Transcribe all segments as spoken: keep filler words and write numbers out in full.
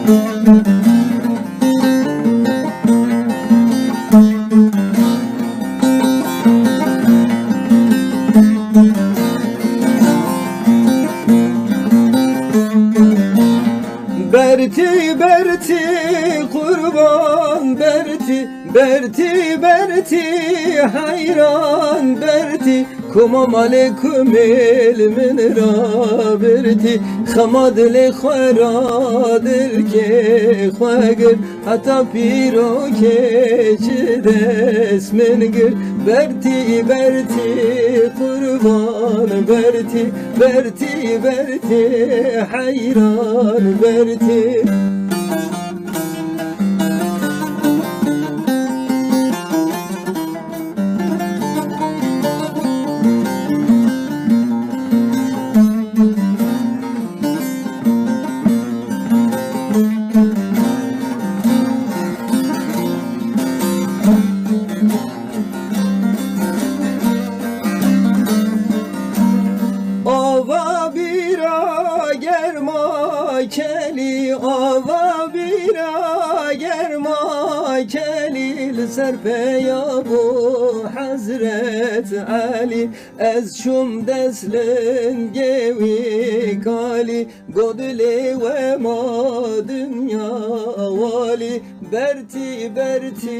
Bertî, bertî, qurban bertî, bertî, bertî, heyran bertî. Koma malê kumêl min rabirtî, xema dilê xwe ra dilkê xwe gir, heta pîrokê çi dest min gir. Bertî, bertî, qurban bertî, bertî, bertî, heyran bertî. Ava bîra germa kelî, ava bîra germa kelî, li ser peya bû Hezret Elî. Ez çûm dest lingê wî kalî, got dilê we ma dinya walî. Bertî, bertî,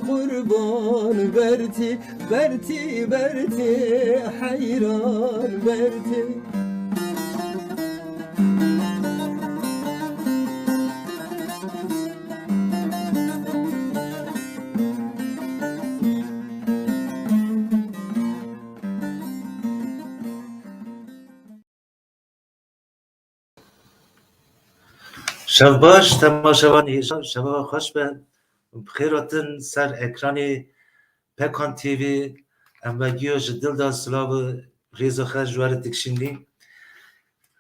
qurban bertî, bertî, bertî, heyran bertî. Şev baş, temaşevan hêja, şeva xweş be. Bi xêr hatin ser ekranê Pekan T V. Em ve giyo ji dil de silav û rêza xwe ji we re dikişînî.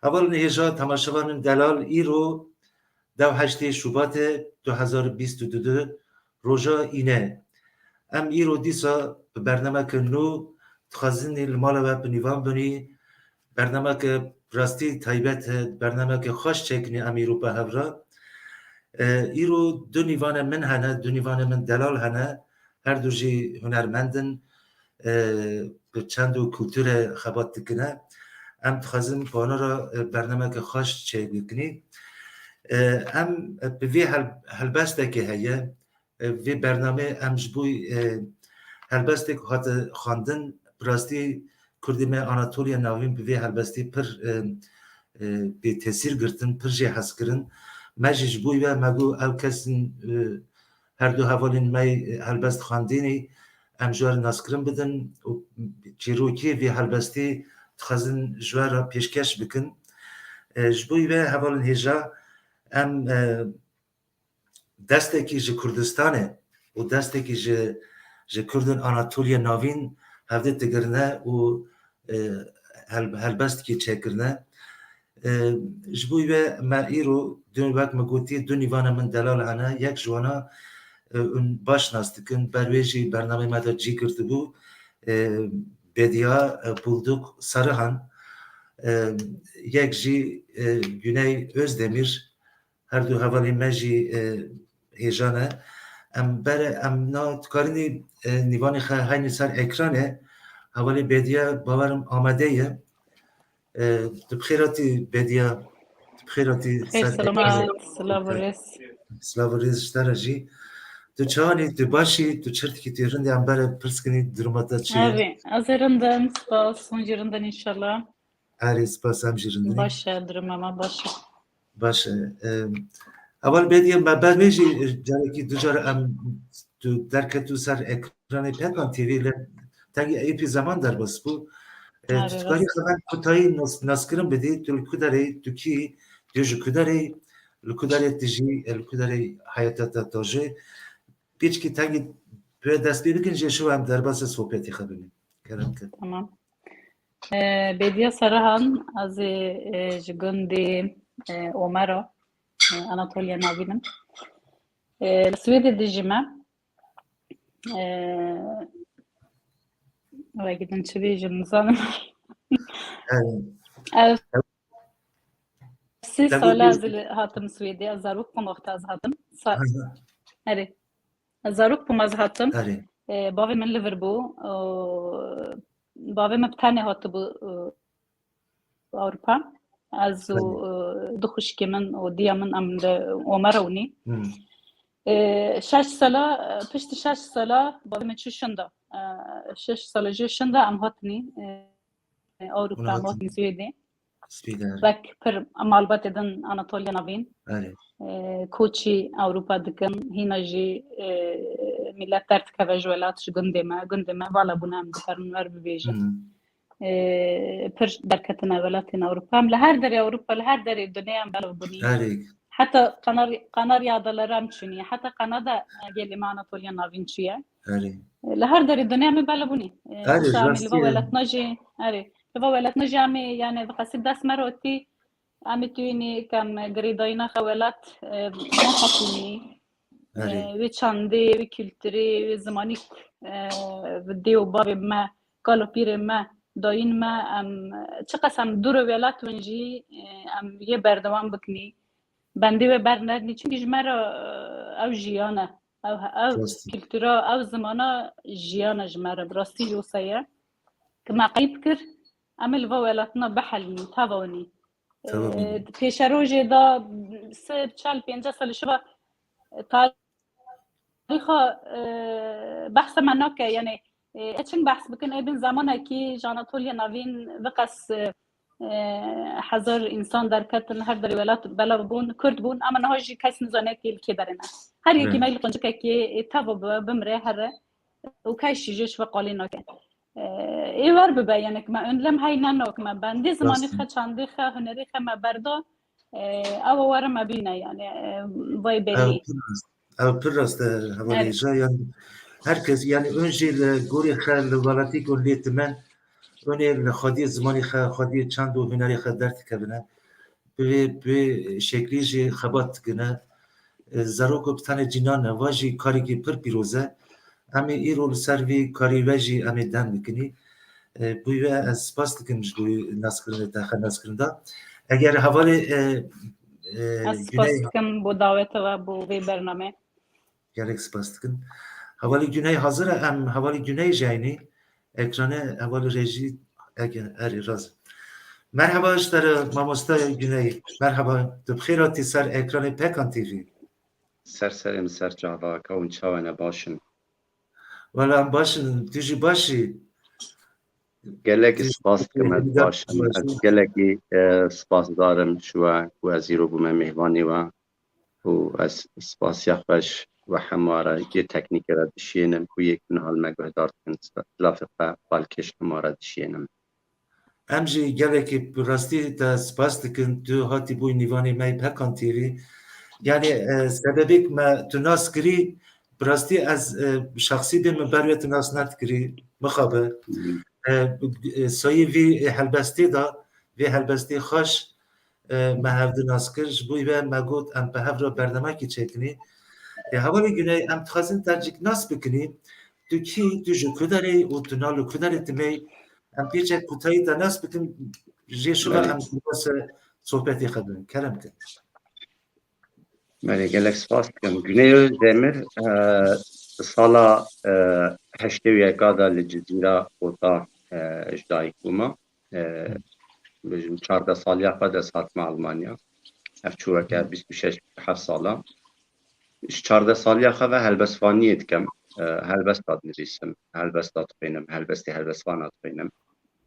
Hevalên hêja, temaşevanên delal, îro dew heştê Şubatê du hezar û bîst û du, roja îne. Em îro dîsa bi bernameke nû dixwazin li mala we bi nîvan binî. Bernameke rastî taybet e, bernameke xweş çêkinî em îro bi hev re. E, îro du nîvanê min hene, du nîvanê min delal hene. Her du jî hunermend in. E, bi çand û kulturê xebat dikine. Em dixwazin bi wana re, e, bernameke xweş çêbikinî. E, em, e, bi vê hel-, helbestekê heye. E, vê bernamê em ji bo, e, helbestek hate xwendin, bi rastî Kurdê me Anatoliya Navîn bi vê helbestî pir, e, e, bê tesîr girtin, pir jê hez kirin. Me jî ji bo we me got ew kes in, e, her du hevalên me, e, helbest xwendînî, em ji we re naskirin bidin û çîrokê vê helbestî dixwazin ji we re pêşkeş bikin. E, ji bo we hevalên hêja em, e, destekî ji Kurdistanê û destekî ji, ji Kurdên Anatoliya Navîn hevdê digirine û, e, hel-, helbestekî çêkirine. E, ji bo we me îro, dû-, wek me gotî, du nîvana min delal hene. Yek ji wana, e, hûn baş nas dikin, ber wê jî bernameyê me de cî girtibû, e, Bediya, e, Bulduk Sarıhan, e, yek jî, e, Güney Özdemir, her du hevalên me jî, e, hêja ne. Em bere, em na dikarinî, e, nîvanê xwe heynî ser ekranê. Hevalê Bediya, bawerim amade ye. E, tu bi xêr hatî Bediya, tu bi xêr hatî Xêr ser selamet, ekranê. Silav û rêz. Silav û rêz ji te re jî. Tu çawanî, tu baş î, tu çirtikî, tu rindî, em bere pirs kinî, duruma te çi ye? Erê, ez ê rind im, spas, hûn jî rind in înşallah. Erê, spas, em jî rind in. Baş e, duruma me baş e. Baş e. Em, heval Bediye, me ber wê jî carekî du car em tu derketû ser ekranê Pekan T V, lê tengî êpî zeman derbas bû. E, tu Erê, dikarî rast. Xeber kutayî nas-, naskirin bidî, tu li ku derê, tu kî, tu ji ku derê, li ku derê tu jî, e, li ku derê heyata te taje. Piçkî tengî tu dest pê bikin, jê şiva em derbasî sohbetê xwe bibin. Kerem ke. Tamam. E, Bediya Sarahan, ez ê, e, ji gundê, e, Omero, e, Anatoliya Navîn im. E, li Swêdê dijîme. E, wekî din çi bêjim, nizanim. Evet. Ez Sê sala ez li hatim Swêdê, ez zarok bûm wexta ez hatim. Sa- Erê. Ez zarok bûm ez hatim. Erê. E, bavê min li vir bû. O, bavê min bi tenê hatibû, e, Ewropa. Ez û, Erê. e, du xwişkê min û diya min em li Omer ewnî. Hmm. E, şeş sala, e, piştî şeş sala bavê min çû şinda. E, şeş sala jê şinda em hatinî. E, Ewropa, em hatin Swêdê. Wek pir malbatê din Anatoliya Navîn. Erê. E, koçî Ewropa dikin, hîna jî, e, milet derdikeve ji welat, ji gundê me. Gundê me vala bûne, em dikarin wer bibêjin. Hmm. E, pir derketine welatên Ewropa. Em li her derê Ewropa, li her derê dinyê em belav bûnî. Erê. Heta Kanar-, Kanarya Adaları em çûnî. Heta Kanada, e, gelê me Anatoliya Navîn çûye. Erê. Li her derê dinyê em ê belav bûnî. E, Erê, inşallah em ê li rastî va ye. Welatna jî, erê, li va welatna jî em ê, yani, bi qesî dest me re otî, em ê tuyînî kem girêdayîna xwe welat, e, nexapînî. Erê. E, wê çandê, wê kulturê, wê zimanî, e, dê û bavê me, kal û pîrê me, dayîn me, em, çiqas em dûr û welat bin jî, e, em yê berdewam bikinî. Bendê wê bernedinî. Çimkî ji me re, e, ew jiyan e. Ew, ew Rastî. Kultura, ew zimana jiyan e ji me re. Bi rastî jî wisa ye. Ki me qeyb kir, em ê li va welatina bihelînî, tava winî. Tava E, winî. Pêşerojê de sê, çel, pênceh sal şiva, e, tarîxa, e, behsa me nake. Yani, e, e, çing behs bikin, ê bin zamanekî ji Anatoliya Navîn viqas, e, e, hezar însan derketin, her derê welat belav bûn, Kurd bûn, ama niha jî kes nizane kê li kê derê ne. Her yekî Evet. me li quncikekê, e, tava bi-, bimre here û kes jî ji we qalê nake. E, ê wer bibe, yani, ki me önlem heyne nake, me bendê zimanî Rastî. Xe, çandê xe, hunerê xe me berda, e, ew were me bîne, yani, e, vay Ew belî. pir rast. Ew pir rast e, hevalê Evet. Hêja, yani, her kes, yani, ön jî li gorî xe, li welatî ku lê timen, önê li xwediyê zimanî xe, xwediyê çand û hunerê xe derdikevine. Bi vê, bi vê şeklî jî xebat dikine. E, zarok bi tenê cînan ne, va jî karîkî pir pîroz e. Em ê îro li ser vî karî we jî em ê dem bikinî. E, bi wê ez spas dikim ji bo naskirinê te, xwe naskirin da. Eger hevalê, e, e, Ez spas Güney dikim bo daweta we, bo vê bernamê. Gelek spas dikim. Hevalê Güney hazir e, em hevalê Güney jî eynî. Ekranê hevalê rejî, ege, erê, raz. Merhaba ji te re, mamosta Güney. Merhaba. Tu bi xêr hatî ser ekranê Pekan T V. Ser serê min ser çava, ka hûn çawa ne, baş in? Wela em baş in, tu jî baş î? Gelek Tu spas dikim, ez baş im. Ez gelekî, e, spasdar im ji we ku ez îro bûme mêvanê we. Û ez spasiya xwe ji we hema re yê teknîkê re dişiyênim ku yek niha li me guhdar dikin, lafê xwe balkêş hema re dişiyênim. Em jî gelekî bi rastî te spas dikin, tu hatî bûyî nîvanê me yê Pekan T V. Yani, e, sebebê ku me tu nas kirî, bi rastî ez, e, şexsî bê min ber wê tu nas nedikirî, mixabe. Hı hı. E, e, sayî vî helbestê de, vê helbestê xweş, e, me hevdu nas kir. Ji bo vê me got em bi hev re bernamekî çêkinî. E, hevalê Güney, em dixwazin te cik nas bikinî. Tu kî, tu ji ku derê û tu nav li ku derê timey? Em pêçek kutayî te nas bikin, jê şiva Belê. Em base sohbetê xwe bikin. Kerem kin. Belê, gelek spas dikim. Güney Özdemir, e, sala, e, heştê û yeka de li Cizîra Kota, e, ji dayik bûma. E, bêjim, çardeh saliya xwe de ez hatime Almanya. Ev çû weke bîst û şeş heft sala. Ji çardeh saliya xwe ve helbestvaniyê dikim. E, helbesta dinivîsim, helbesta dixwînim, helbestê helbestvana dixwînim.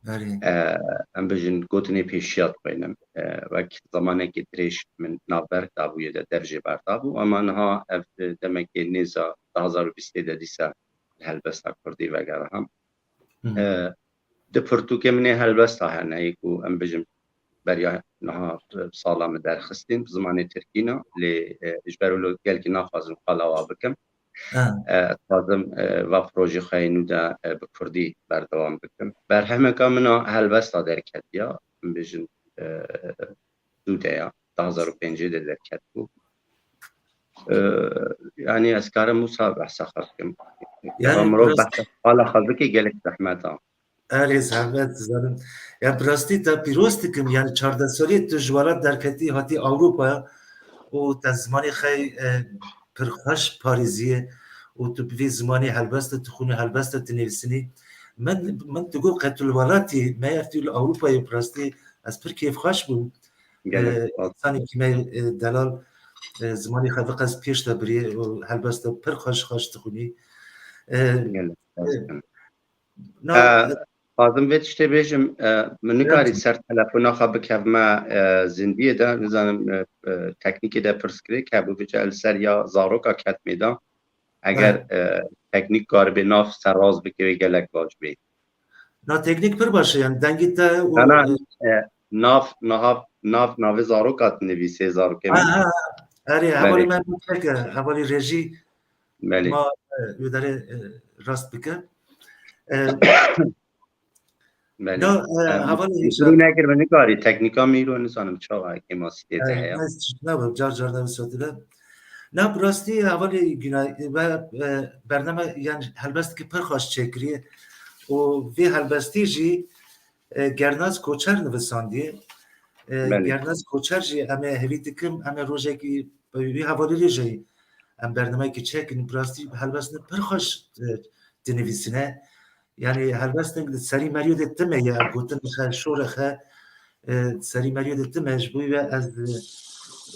Erê. E, em bêjin gotinê pêşiya dixwînim. E, wek zamanekî dirêj min navber dabûyê de dev jê berdabû. Ema niha ev, e, demekê nêza du hazar û bîstê de dîsa helbesta kurdî vegeriham. Hı. E, di pirtûkê min ê helbesta hene, yê ku em bijim beriya niha sala min derxistîn, bi zimanê tirkî ne, lê, e, ji ber wilo gelkî naxwazim qala wa bikim. Ha. E, dixwazim, e, va projê xwe yê nû de, e, bi kurdî berdewam bikim. Berhemeka min a helbesta derketiya, em bijin, e, dû de ya, du hazar û pêncê de derketibû. E, yanî ez karim wisa behsa xwe bikim. Yanî Eva mirov biraz behsa qala xwe bike gelek zehmet a. Erê zehmet zanim. Ya bi rastî te pîroz dikim, yani çardeh salî tu ji welat derketî hatî Ewropaya û te zimanê xey, e, pir xweş parêziye û tu bi vî zimanê helbest dixwînî, helbest dinivîsînî. Min, min tu got qetul welatî, me ev tu li Ewropayê bi rastî ez pir kêfxweş bûm. Gelek E, spas. Sanî kî me, e, delal, e, zimanê xwe viqas pêş de birî û helbest pir xweş xweş dixwînî. E, Gelek spas. E, Na, Eh, e, Xwazim vê tiştê bêjim, eh, min nikarî ser telefona xwe bikevme, eh, zindiyê de, nizanim, eh, eh, teknîkê de pirs kirê, kebû biçe li ser ya zaroka ket mêdan. Eger, eh, teknîk karibê nav serrast bike wê gelek baş bê. Na teknîk pir baş e, yani dengê te û, Na, na, eh, eh, nav, nahav, nav, navê zaroka dinivîsê zarokê Ha, min. Ha, ha. Erê, Belê. Hevalî me çek e, hevalî rejî Belê. Ma, e, wê derê, e, rast bike. E, Belê. Na, e, Em, hevalê Mîro hêja nekir, min nikarî teknîka Mîro nizanim çawa kêmasî tê de E, heye. Ez çi nabe, car car nabe sotile. Na, bi rastî hevalê Günay, e, ve, e, bername, yani helbesteke pir xweş çêkiriye. Û vê helbestî jî, e, Gernaz Koçer nivisandiye. E, Belê. Gernaz Koçer jî em ê hevî dikim, em ê rojekî bi wî hevalî jî em bernameyekî çekin. Bi rastî helbestên pir xweş, e, dinivîsîne. Yani helbestên di serî meriyê de tune ye, gotin xe, şore xe, e, serî meriyê de tune. Ji bo wê ez,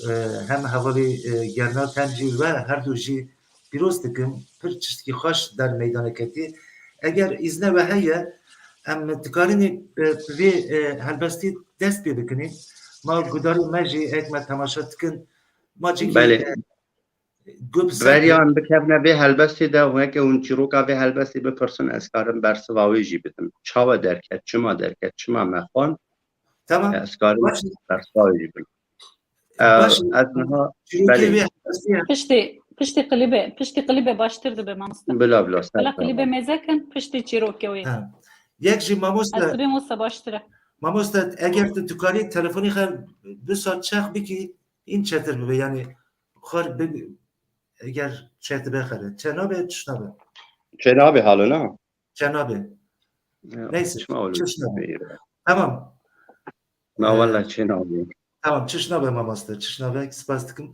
e, hem hevalî, e, Gernaz hem jî we her du jî pîroz dikim. Pir tiştekî xweş der meydane ketî. Eger îzne we heye, em dikarînî, e, bi vê, e, helbestî dest pê bikinî. Ma gudarê me jî ek me temaşe dikin. Ma cîkî, Belê. e, gup ser Beriya em bikevine vê helbestê de, weke hûn çîroka vê helbestê bipirsin, ez karim bersiva wê jî bidim. Çawa derket, çima derket, çima me xwan? Tamam. Ez karim Baş e. bersiva wê jî bidim. Baş e. Ez niha, Çîrokê belê. Vê helbestê ye. Piştî, piştî klîbê, piştî klîbê baştir dibe, mamoste. Bila, bila, ser Bila tamam. Klîbê mêze kin, piştî çîrokê wê. Ha. Yek jî mamoste. Ez dibêm wisa baştir e. Mamoste, eger tu dikarî telefonê xe du saet çex bikî, în çetir bibe, yani xwar bi, eger çetibe xere. Çenabe, çişnabe. Çenabe halo na? Çenabe. Ya, Neyse, çima öyle çişnabe. Tamam. Na Ee, valla çenabe. Tamam, çişnabe mamoste, çişnabe, spas dikim.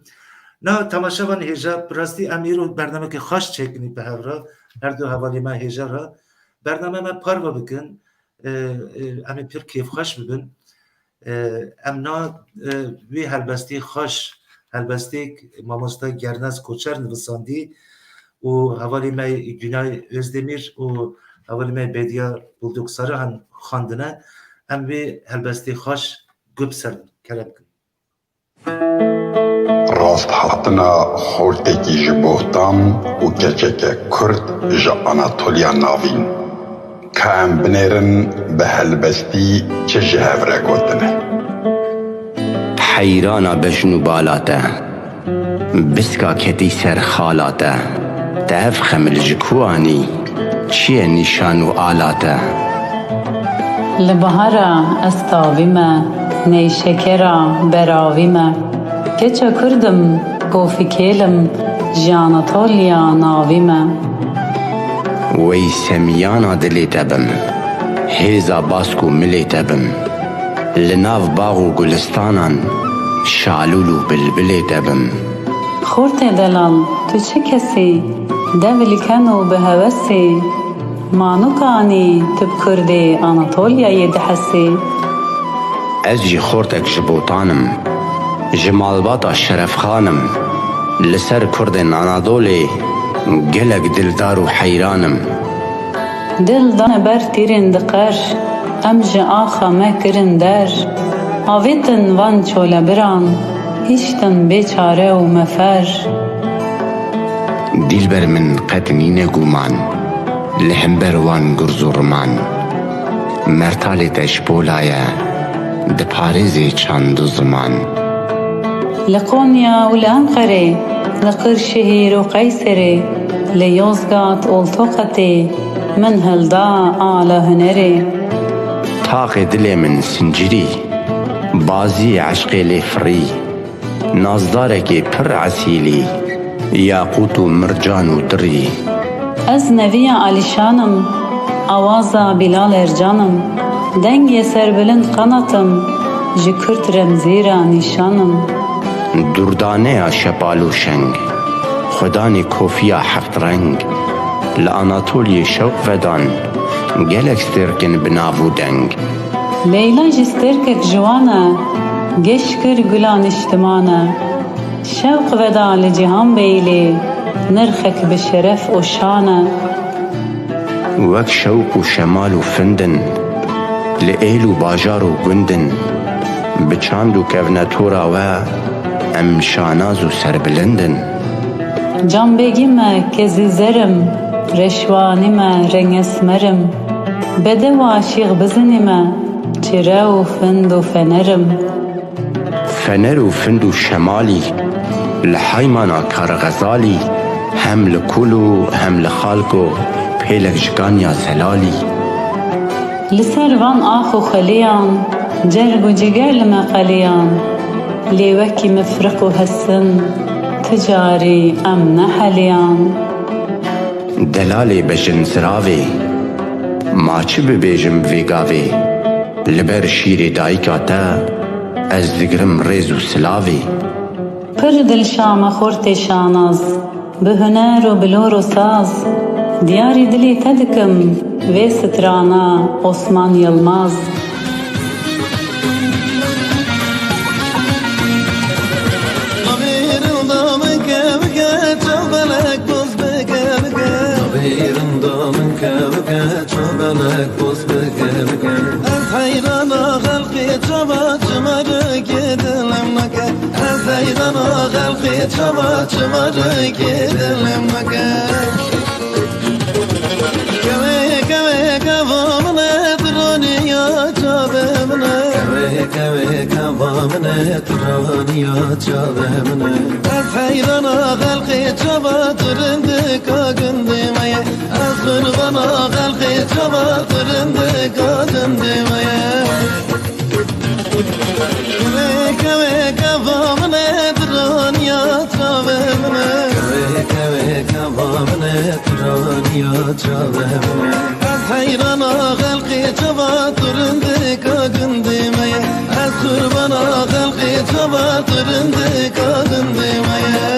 Na, temaşevan hêja, bi rastî em îro bernameke xweş çêkinî bi hev re, her du hevalê me hêja re. Bername me parve bikin, e, e, em ê pir kêfxweş bibin. E, em na, e, wê helbestê xweş, helbestêk mamoste Gernaz Koçer nivisandî û hevalê me Günay Özdemir û hevalê me Bediye Bulduk Sarihan xwendine. Em wê helbestê xweş gup ser kerem bikin. Rasthatina xortekî ji Bohtan û keçeke Kurd ji Anatoliya Navîn. Ka em binêrin bi helbestî çi ji hev re gotine. Heyrana bejn û bala te, biska ketî ser xala te. Te ev xemil ji ku anî? Çi ye nîşan û ala te? Li bahara ez tavî me, neyşekera beravî me. Keça Kurd im, gofikêl im, ji Anatoliya navî me. Wey semiyana dilê te bim, hêza bask û milê te bim. Li nav bax û gulistanan, şalûl û bilbilê te bim. Xortê delal, tu çi kesî? Dev li ken û bi hewesî. Ma nukanî tu bi Kurdê Anatolyayê dihesî? Ez jî xortek ji Botan im, ji malbata Şerefxan im. Li ser Kurdên Anadolê gelek dildar û heyran im. Dil dane ber tîrên diqer, em ji axa me kirin der. Avêtin van çolebiran, hiştin bê çare û mefer. Dîlber min qet nîne guman, li hember wan gurz û riman. Mertalê te ji pola ye, diparêzê çand û ziman. Li Qonya û li Enqerê, li Qirşehîr û Qeyserê, li Yozgat û li Toqetê, min hilda ala hunerê. Taqê dilê min sincirî, bazî eşqê lê firî. Nazdarekê pir esîlî, yaqût û mircan û dirî. Ez neviya Alîşan im, Awaza Bilal Ercan im, dengê serbilind qenat im, ji Kurd Remzî re nîşan im. Durdaneya şepal û şeng, xwedanê kofiya heft reng, li Anatoliyê şewq vedan, gelek stêrk in bi nav û deng. Leyla jî stêrkek ji wan e, geş kir gula niştiman e. Şewq veda li Cîhan Beylê, nirxek bi şeref û şan e. Wek şewq û şemal û findin, li êl û bajar û gundin, bi çand û kevnetora we em şanaz û serbilind in. Canbêgî me kezî zer im, reşwanî me rengesmer im, bedewa şîx bizinî me, çire û find û fener im. Fener û find û şemalî, li heymana Kar Xezalî, hem li kul û hem li xalko pêlek ji kanya zelalî. Li ser van ax û xeliyan, cerg û ciger li me qeliyan, lê wekî mifriq û hesin, ti carî em neheliyan. Delalê bejin ziravê, ma çi bibêjim vê gavê? Li ber şîrê dayika te, ez digirim rêz û silavê. Pir dilşa me xortê şanaz, bi huner û bi lor û saz, diyarî dilê te dikim, vê strana Osman Yilmaz. Navê rinda min kevik e, çav belek boz bike bike. Navê rinda min kevik e, çav belek boz bike bike. Ez heyrana xelqê çava çima rikê dilim nake. Ez heyrana xelqê çava çima rikê dilim nake. Keve keve keva min e, diraniya çavê min e. Keve keve keva min e, diraniya çavê min e. Ez heyrana xelqê çava dirindika gundê me ye. Ez qurbana xelqê çava dirindika gundê me ye. Keve keve keva min e, diraniya çavê min e. Keve keve keva min e, diraniya çavê min e. Ez heyrana xelqê çava dirindika gundê me ye. Ez qurbana xelqê çava dirindika gundê me ye.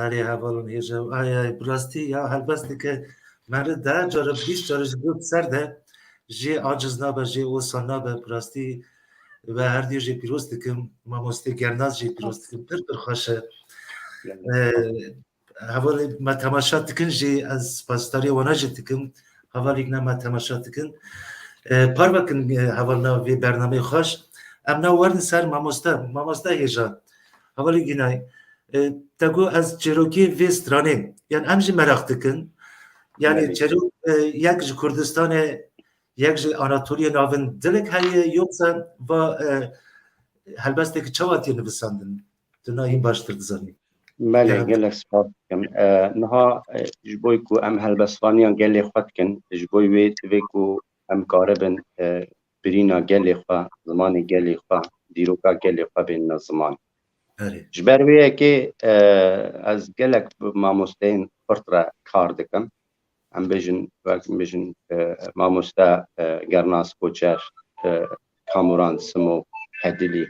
Erê hevalên hêja û ay ay, bi rastî ya helbesteke meriv de cara bîst cara ji gund ser de jê aciz nabe, jê osan nabe, bi rastî we her diyo jê pîroz dikim, mamostê Gernaz jê pîroz dikim, pir pir xweş e. Ee, Hevalê me temaşa dikin jî ez spasdarî wana jî dikim. Hevalîk ne me temaşa dikin. E, parve kin, e, hevalna vê bernameyê xweş. Em na werin ser mamoste, mamoste hêja. Hevalî Gînay, e, te got ez çêrokê vê stranê, yani em jî meraq dikin. Yani Belê. Çêrok, e, yek ji Kurdistanê, yek ji Anatoliya Navin dilek heye, yoksa va, e, helbesteke çawa tê nivisandin? Tu na hîn baştir dizanî. Belê, Kerem. Gelek spas dikim. E, niha, e, ji bo ku em helbestvaniya gelê xwe dikin, ji bo wê divê ku em karibin, e, birîna gelê xwe, zimanê gelê xwe, dîroka gelê xwe bênine ziman. Erê. Ji ber wê yekê, e, ez gelek bi mamosteyên xurt re kar dikim. Em bêjin, wek bêjin, e, mamoste, e, Gernaz Koçer, e, Kamuran Simo, Hedilî.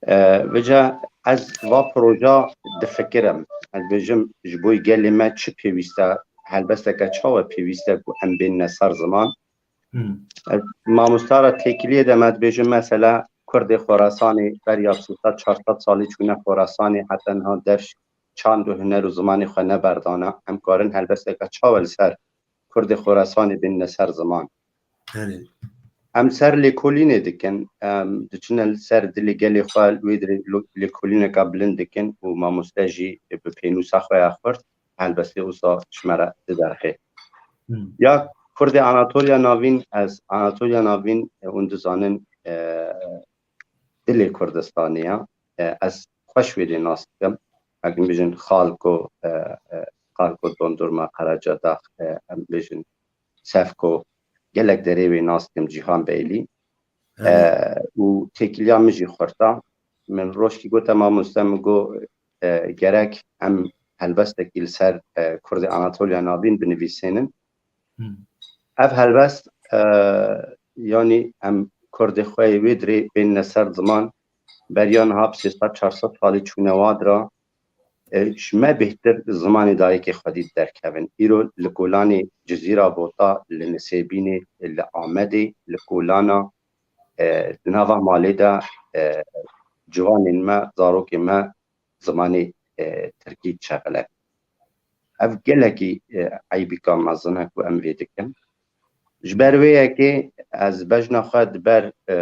E, vêca ez va proja difikirim. Ez bêjim, ji bo gelê me çi pêwîst e, helbesteke çawa pêwîst e ku em bênine ser ziman? Hmm. Ez mamosta re têkiliyê de me dibêjim, mesela Kurdê Xorasanê beriya sê sed çar sed salî çûne Xorasanê, heta niha dev çand û huner û zimanê xwe neberdana. Em karin helbesteke çawa li ser Kurdê Xorasanê bênine ser ziman? Erê. Em ser lêkolînê dikin, em diçine li ser dilê gelê xwe, li wê dirê lo-, lêkolîneka bilind dikin û mamoste jî bi pênûsa xwe ya xurt helbestê wisa ji me re diderxê. Hmm. Ya Kurdê Anatoliya Navîn, ez Anatoliya Navîn, e, hûn dizanin, e, dilê Kurdistanê ya. E, ez xweş wê lê nas dikim. Ekim bijin Xalko, e, e, Xalko Dondurma, Qereca Dax, e, em bijin Sefko, gelek derê wê nas dikim, Cîhan Beylî. E, û têkiliya min jî xurt a. Min rojkî gote mamoste, min got, e, gerek em helbestekî li ser, e, Kurdê Anatoliya Navîn binivîsênin. Hmm. Ev helbest, e, yanî em Kurdê xwe yê wê dirê bênine ser ziman, beriya niha bi sê sed çar sed salî çûne wa dira, e, ji me bêhtir zimanê dayikê xwedî derkevin. Îro li kolanê Cizîra Bota, li Nisêbînê, li Amedê, li kolana, e, di nava malê de, e, ciwanên me, zarokên me zimanê, e, tirkî diçeqile. Ev gelekî, e, eybîka mezin e ku em vê dikin. Ji ber wê yekê ez bejna xwe di ber, e,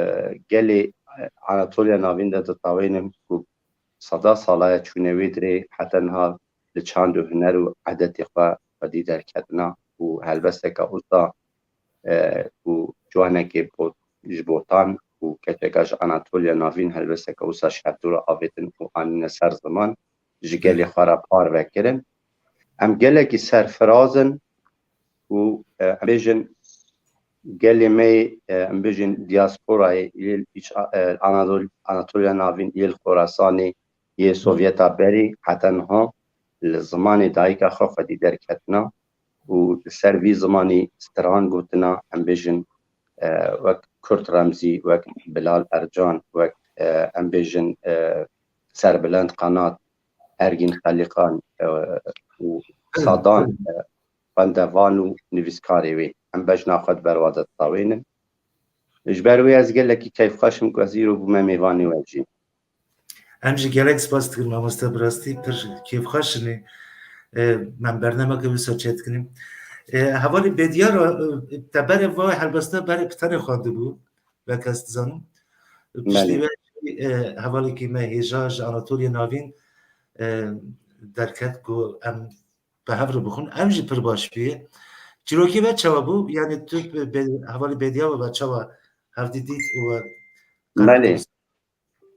gelê, e, Anatoliya Navîn de ditawênim ku seda sala ye çûne wê dirê, heta niha li çand û huner û edetê xwe xwedî derketina û helbesteke wisa, e, û ciwanekê bo-, ji Botan û keçeka ji Anatoliya Navîn helbesteke wisa ji hevdû re avêtin û anîne ser ziman, ji gelê xwe re parve kirin. Em gelekî serfiraz in û, e, em bêjin gelê me yê, e, em bêjin diasporayê yê îç-, e, Anadol-, Anatoliya Navîn, yê li Xorasanê, yê Sovyeta berê heta niha li zimanê dayika xwe xwedî derketina û li ser vî zimanî stran gotina, em bêjin, e, wek Kurt Remzî, wek Bilal Ercan, wek, e, em bêjin, e, Serbilend Qanat, Ergîn Xelîqan, e, û sadan, e, xwendevan û nivîskarê wê. Em bejna xwe di ber wa de ditawênin. Ji ber wê ez gelekî keyfxweş im ku ez îro bûme mêvanê we jî. Em jî gelek spas dikin mamoste, bi rastî pir kêfxweş in ê, e, em bernameke wisa çêdikin. E, hevalê Bediya re, e, te berê va helbesta berê bi tenê xwendibû, wek ez dizanim. Piştî Belê. Ve, e, hevalekî me hêja ji Anatoliya Navîn, e, derket ku em bi hev re bixwin. Ev jî pir baş bûye. Çîrokê ve çawa bû? Yani tu be-, be-, hevalê Bediya ve çawa hevdî dît û we karar Belê.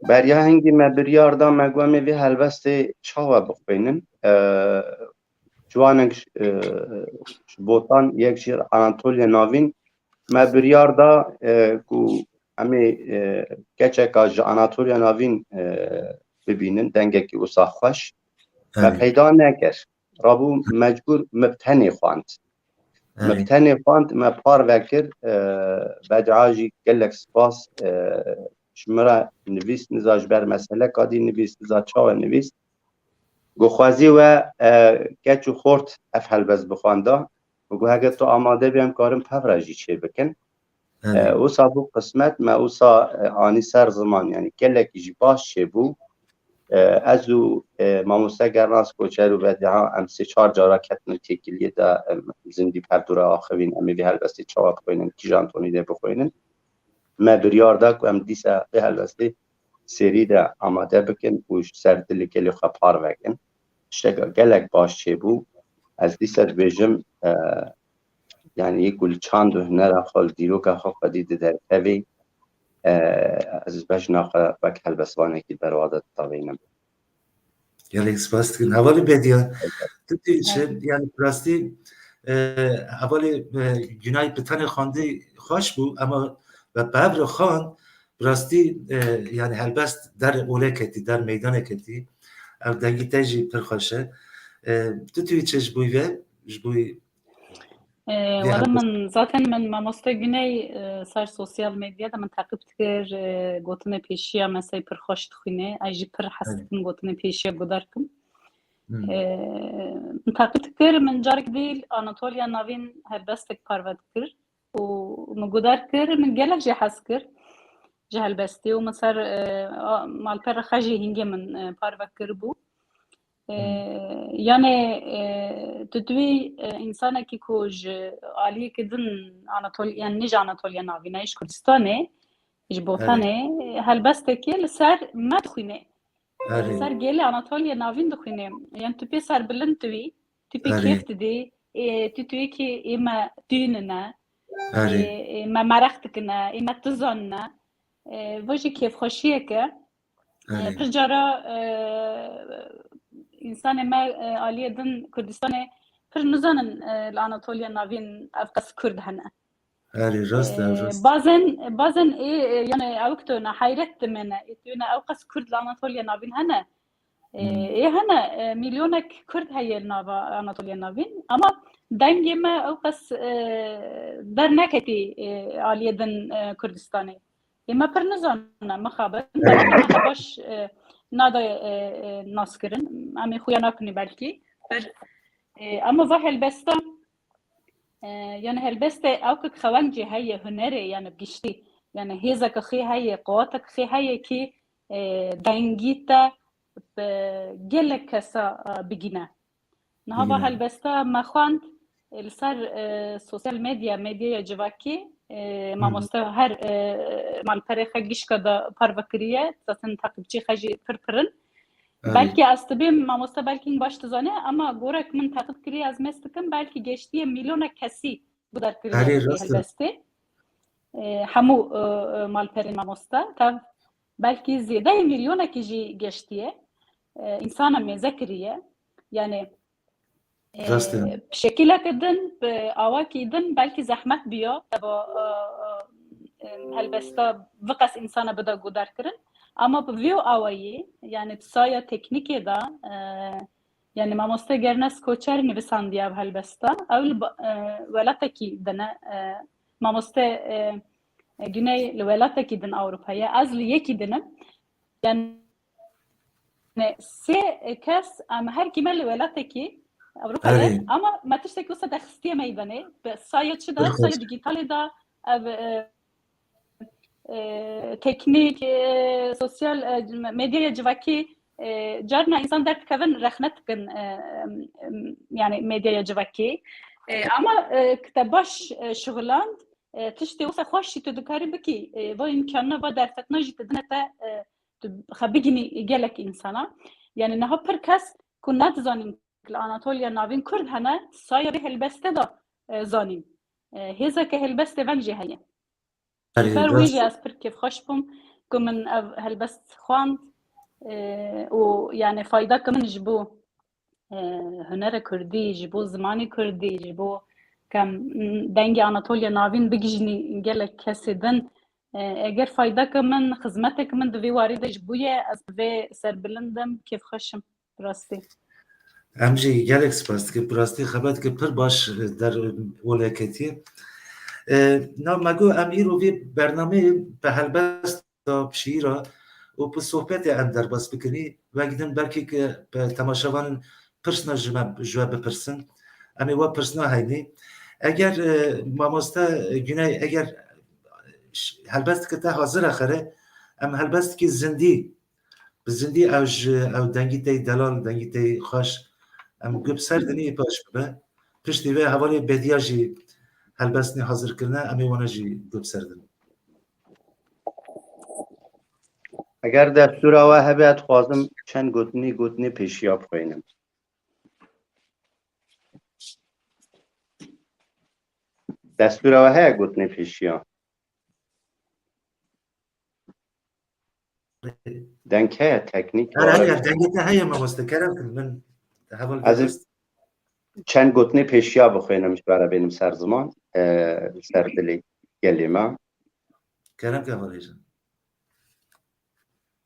Beriya hingî me biryar da, me got em ê vê helbestê çawa bixwînin. E, ciwanek, e, ji Botan, yek jî Anatoliya Navîn. Me biryar da, e, ku em ê, e, keçeka ji Anatoliya Navîn, e, bibînin, dengekî wisa xweş. Me Erê. Peyda nekir. Rabû mecbûr me bi tenê xwend. Me bi Erê. Tenê xwend, me parve kir. E, Bediya jî gelek spas, e, ji min re nivîst, niza ji ber meseleka dî nivîst, niza çawa nivîst. Got xwezî we, e, keç û xort ev helbest bixwenda. Û got, heger tu amade bî, em karin bi hev re jî çê bikin. Erê. E, wisa bû qismet, me wisa, e, anî ser ziman, yani gelekî jî baş çêbû. E, ez û, e, mamoste Gernas Koçer û Bediya, em sê çar cara ketin têkiliyê de, em zindî bi hevdû re axivîn, em ê vê helbestê çawa bixwînin, kîjan tonî de bixwînin. Me biryar da ku em dîsa vê helbestê serî de amade bikin û ji ser dilê gelê xwe parve kin. Tişteke gelek baş çêbû. Ez dîsa dibêjim, e, yani yê ku li çand û hunera xwe, li dîroka xwe xwedî diderkevê, e, ez bejna xwe wek helbestvanekî berwa de ditavînim. Gelek spas dikin. Hevalê Bediya, tu tê çi, yani bi rastî, e, hevalê, e, Günay bi tenê xwendî xweş bû, ama we bi hev re xwend, bi rastî, e, yani helbest der olê ketî, der meydane ketî. Ev dengî te jî pir xweş e. E, tu tê çi ji bo ve, ji bo Ee, Vê wele helbest- min, zaten min mamoste Güney, e, ser sosyal medyada min teqîb dikir, e, gotinê pêşiya me sey pir xweş dixwîne. Ez jî pir hez Belê. Dikim gotinê pêşiya guhdar kim. Hmm. Ee, min teqîb dikir, min carek dî Anatoliya Navîn helbestek parve dikir û min guhdar kir, min gelek jê hez kir ji helbestê û min ser, e, a, malperê xwe jî hingê min, e, parve kiribû. E, Hmm. Yanê, e, tu dibî, e, însanekî ku ji aliyekî din Anatol-, yani ne ji Anatoliya Navîn e, ji Kurdistanê, ji Botanê, Erê. Helbestekê li ser me dixwîne. Erê. Li ser gelê Anatoliya Navîn dixwîne. Yani tu pê serbilind dibî, tu pê Erê. Kêf didî, e, tu tu yekî ê me dînine, Erê. E, e, me mereq dikine, ê me tizanine. E, vo jî kêfxweşiyeke. Erê. E, pir cara, e, însanê me, e, aliyê din Kurdistanê pir nizanin, e, li Anatoliya Navîn ev qas Kurd hene. Erê, rast e, E, rast. Bazen, bazen ê, e, yani ew ki tu ne heyret dimene, ê tu ne ew qas Kurd li Anatoliya Navîn hene. E, Hmm. Ê hene, e, milyonek Kurd heye li nava Anatoliya Navîn, ama dengê me ew qas, e, derneketî, e, aliyê din, e, Kurdistanê. Ê me pir nizane, mixabin, dengê me baş, e, nade, e, e, naskirin. Em ê xuya nakinî belkî. Pir, e, ama va helbesta, e, yani helbestê ew ki xewencê heye, hunerê, yani bi giştî. Yani hêzeke xê heye, quwatek xê heye ki, e, dengî te bi gelek kesa, e, bigîne. Niha va Bigîne. Helbesta me xwend, e, li ser, e, sosyal medya, medyaya civakî, e, Hı hı. mamoste her, e, malperê xwe gişka de parve kiriye, zaten taqibçî xwe jî pir pir in. Erê. Belkî ez dibêm mamoste belkî baş dizane, ama gorek min taqib kiriye, ez mez dikim, belkî geştiye milyonek kesî guhdar kiriye Erê, vê rast e. helbestê. E, hemû, e, e, malperên mamoste. Tev belkî zêdeyê milyonekî jî geştiye. E, însana mêze kiriye. Yani, e, Rast e. Şekileke din, bi awakî din belkî zehmet biyo. Eva, e, e, e, helbesta viqas însana bide guhdar kirin. Ama bi vî awayî, yani saya teknîkê de, e, yani mamoste Gernes Koçer nivîsandiye ev helbesta. Ew li ba-, e, welatekî din e, e, mamoste, e, e, Güney li welatekî din Ewropa ye. Ez li yekî din im. Yani sê kes, em her kî me li welatekî Ewropa ye, Erê. Ama me tiştekî wisa derxistiye meydanê. Bi saya çi de, Pir xweş. Saya digitalê de, ev, e, e, teknîk, e, sosyal, e, medyaya civakî, e, carna însan derdikevin rexne dikin, e, em, em, yani medyaya civakî. E, ama, e, ki te baş, e, şuxiland, e, tiştê wisa xweş jî tu dikarî bikî, e, va îmkanina va derfetina jî tu dine te, e, tu xwe bigînî gelek însana. Yani niha pir kes ku nedizanîn li Anatoliya Navîn Kurd hene, saya vê helbestê de, e, zanîn. E, hêzeke helbestê ven jî heye. Ji Erê, ber wî rast jî e. Ez pir kêfxweş bûm ku min ev helbest xwend, e, û yani fayda ke min ji bo, e, hunera kurdî, ji bo zimanê kurdî, ji bo ke em dengê Anatoliya Navîn bigihîjînî gelek kesê din, e, eger fayda ke min, xizmetek min di vê warî de ji bûye, ez bi vê serbilind im, kêfxweş im. Bi rastî. Em jî gelek spas dikin. Bi rastî xebateke pir baş, e, der, e, wele ketiye. E, na me got em îro vê bernameyê bi helbesta şîîra û bi sohbetê em derbas bikinî. Wek din belkî ke bi temaşevanên pirsna ji me, ji we bipirsin. Em ê we pirsna heynî. Eger, e, mamoste Güney, eger ş-, helbestekî te hazir e xere, em helbestekî zindî Bi zindî ew ji, ew dengî tey delal, dengî tey xweş. Em guh bi ser dinî paş bibe. Piştî vê hevalê Bediya jî helbestnê hazir kirine, em ê wana jî guh bi ser din. Eger destûra we hebe, ez dixwazim çend gotinî, gotinê pêşiya bixwînim. Destûra we heye gotinê pêşiya? Deng heye, teknîk. Her heye, dengê te heye mamoste, kerem kin, min heval Ez ê çend gotinê pêşiya bixwînim, ji ber bênim ser ziman, e, ser dilê gelê me. Kerem ke heval hêja.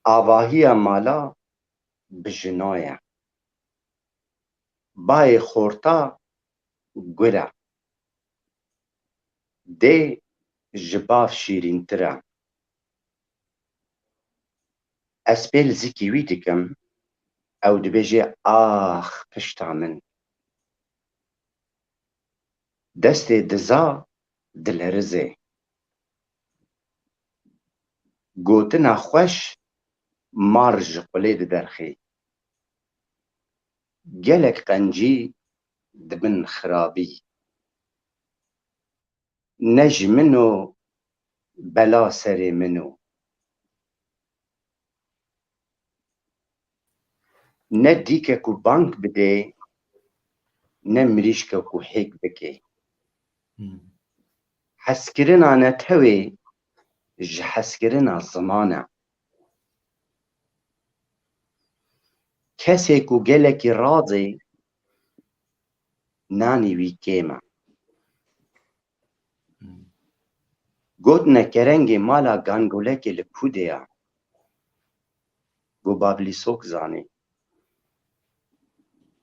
Avahiya mala bi jina ye. Bayê xorta gur e. Dê ji bav şîrîntir e. Ez pê li zikî wî dikim, ew dibêje, ax pişta min. Destê diza dilerizê. Gotina xweş mar ji qulê diderxê. Gelek qencî dibin xirabî. Ne ji min o, bela serê min o. Ne dîke ku bang bidê, ne mirîşke ku hêk bike. Hmm. Hezkirina netewê ji hezkirina ziman e. Kesê ku gelekî razê, nanî wî kêm e. Gotine kerengê mala Gangolekê li ku de ye? Go Bavlîsok zanî.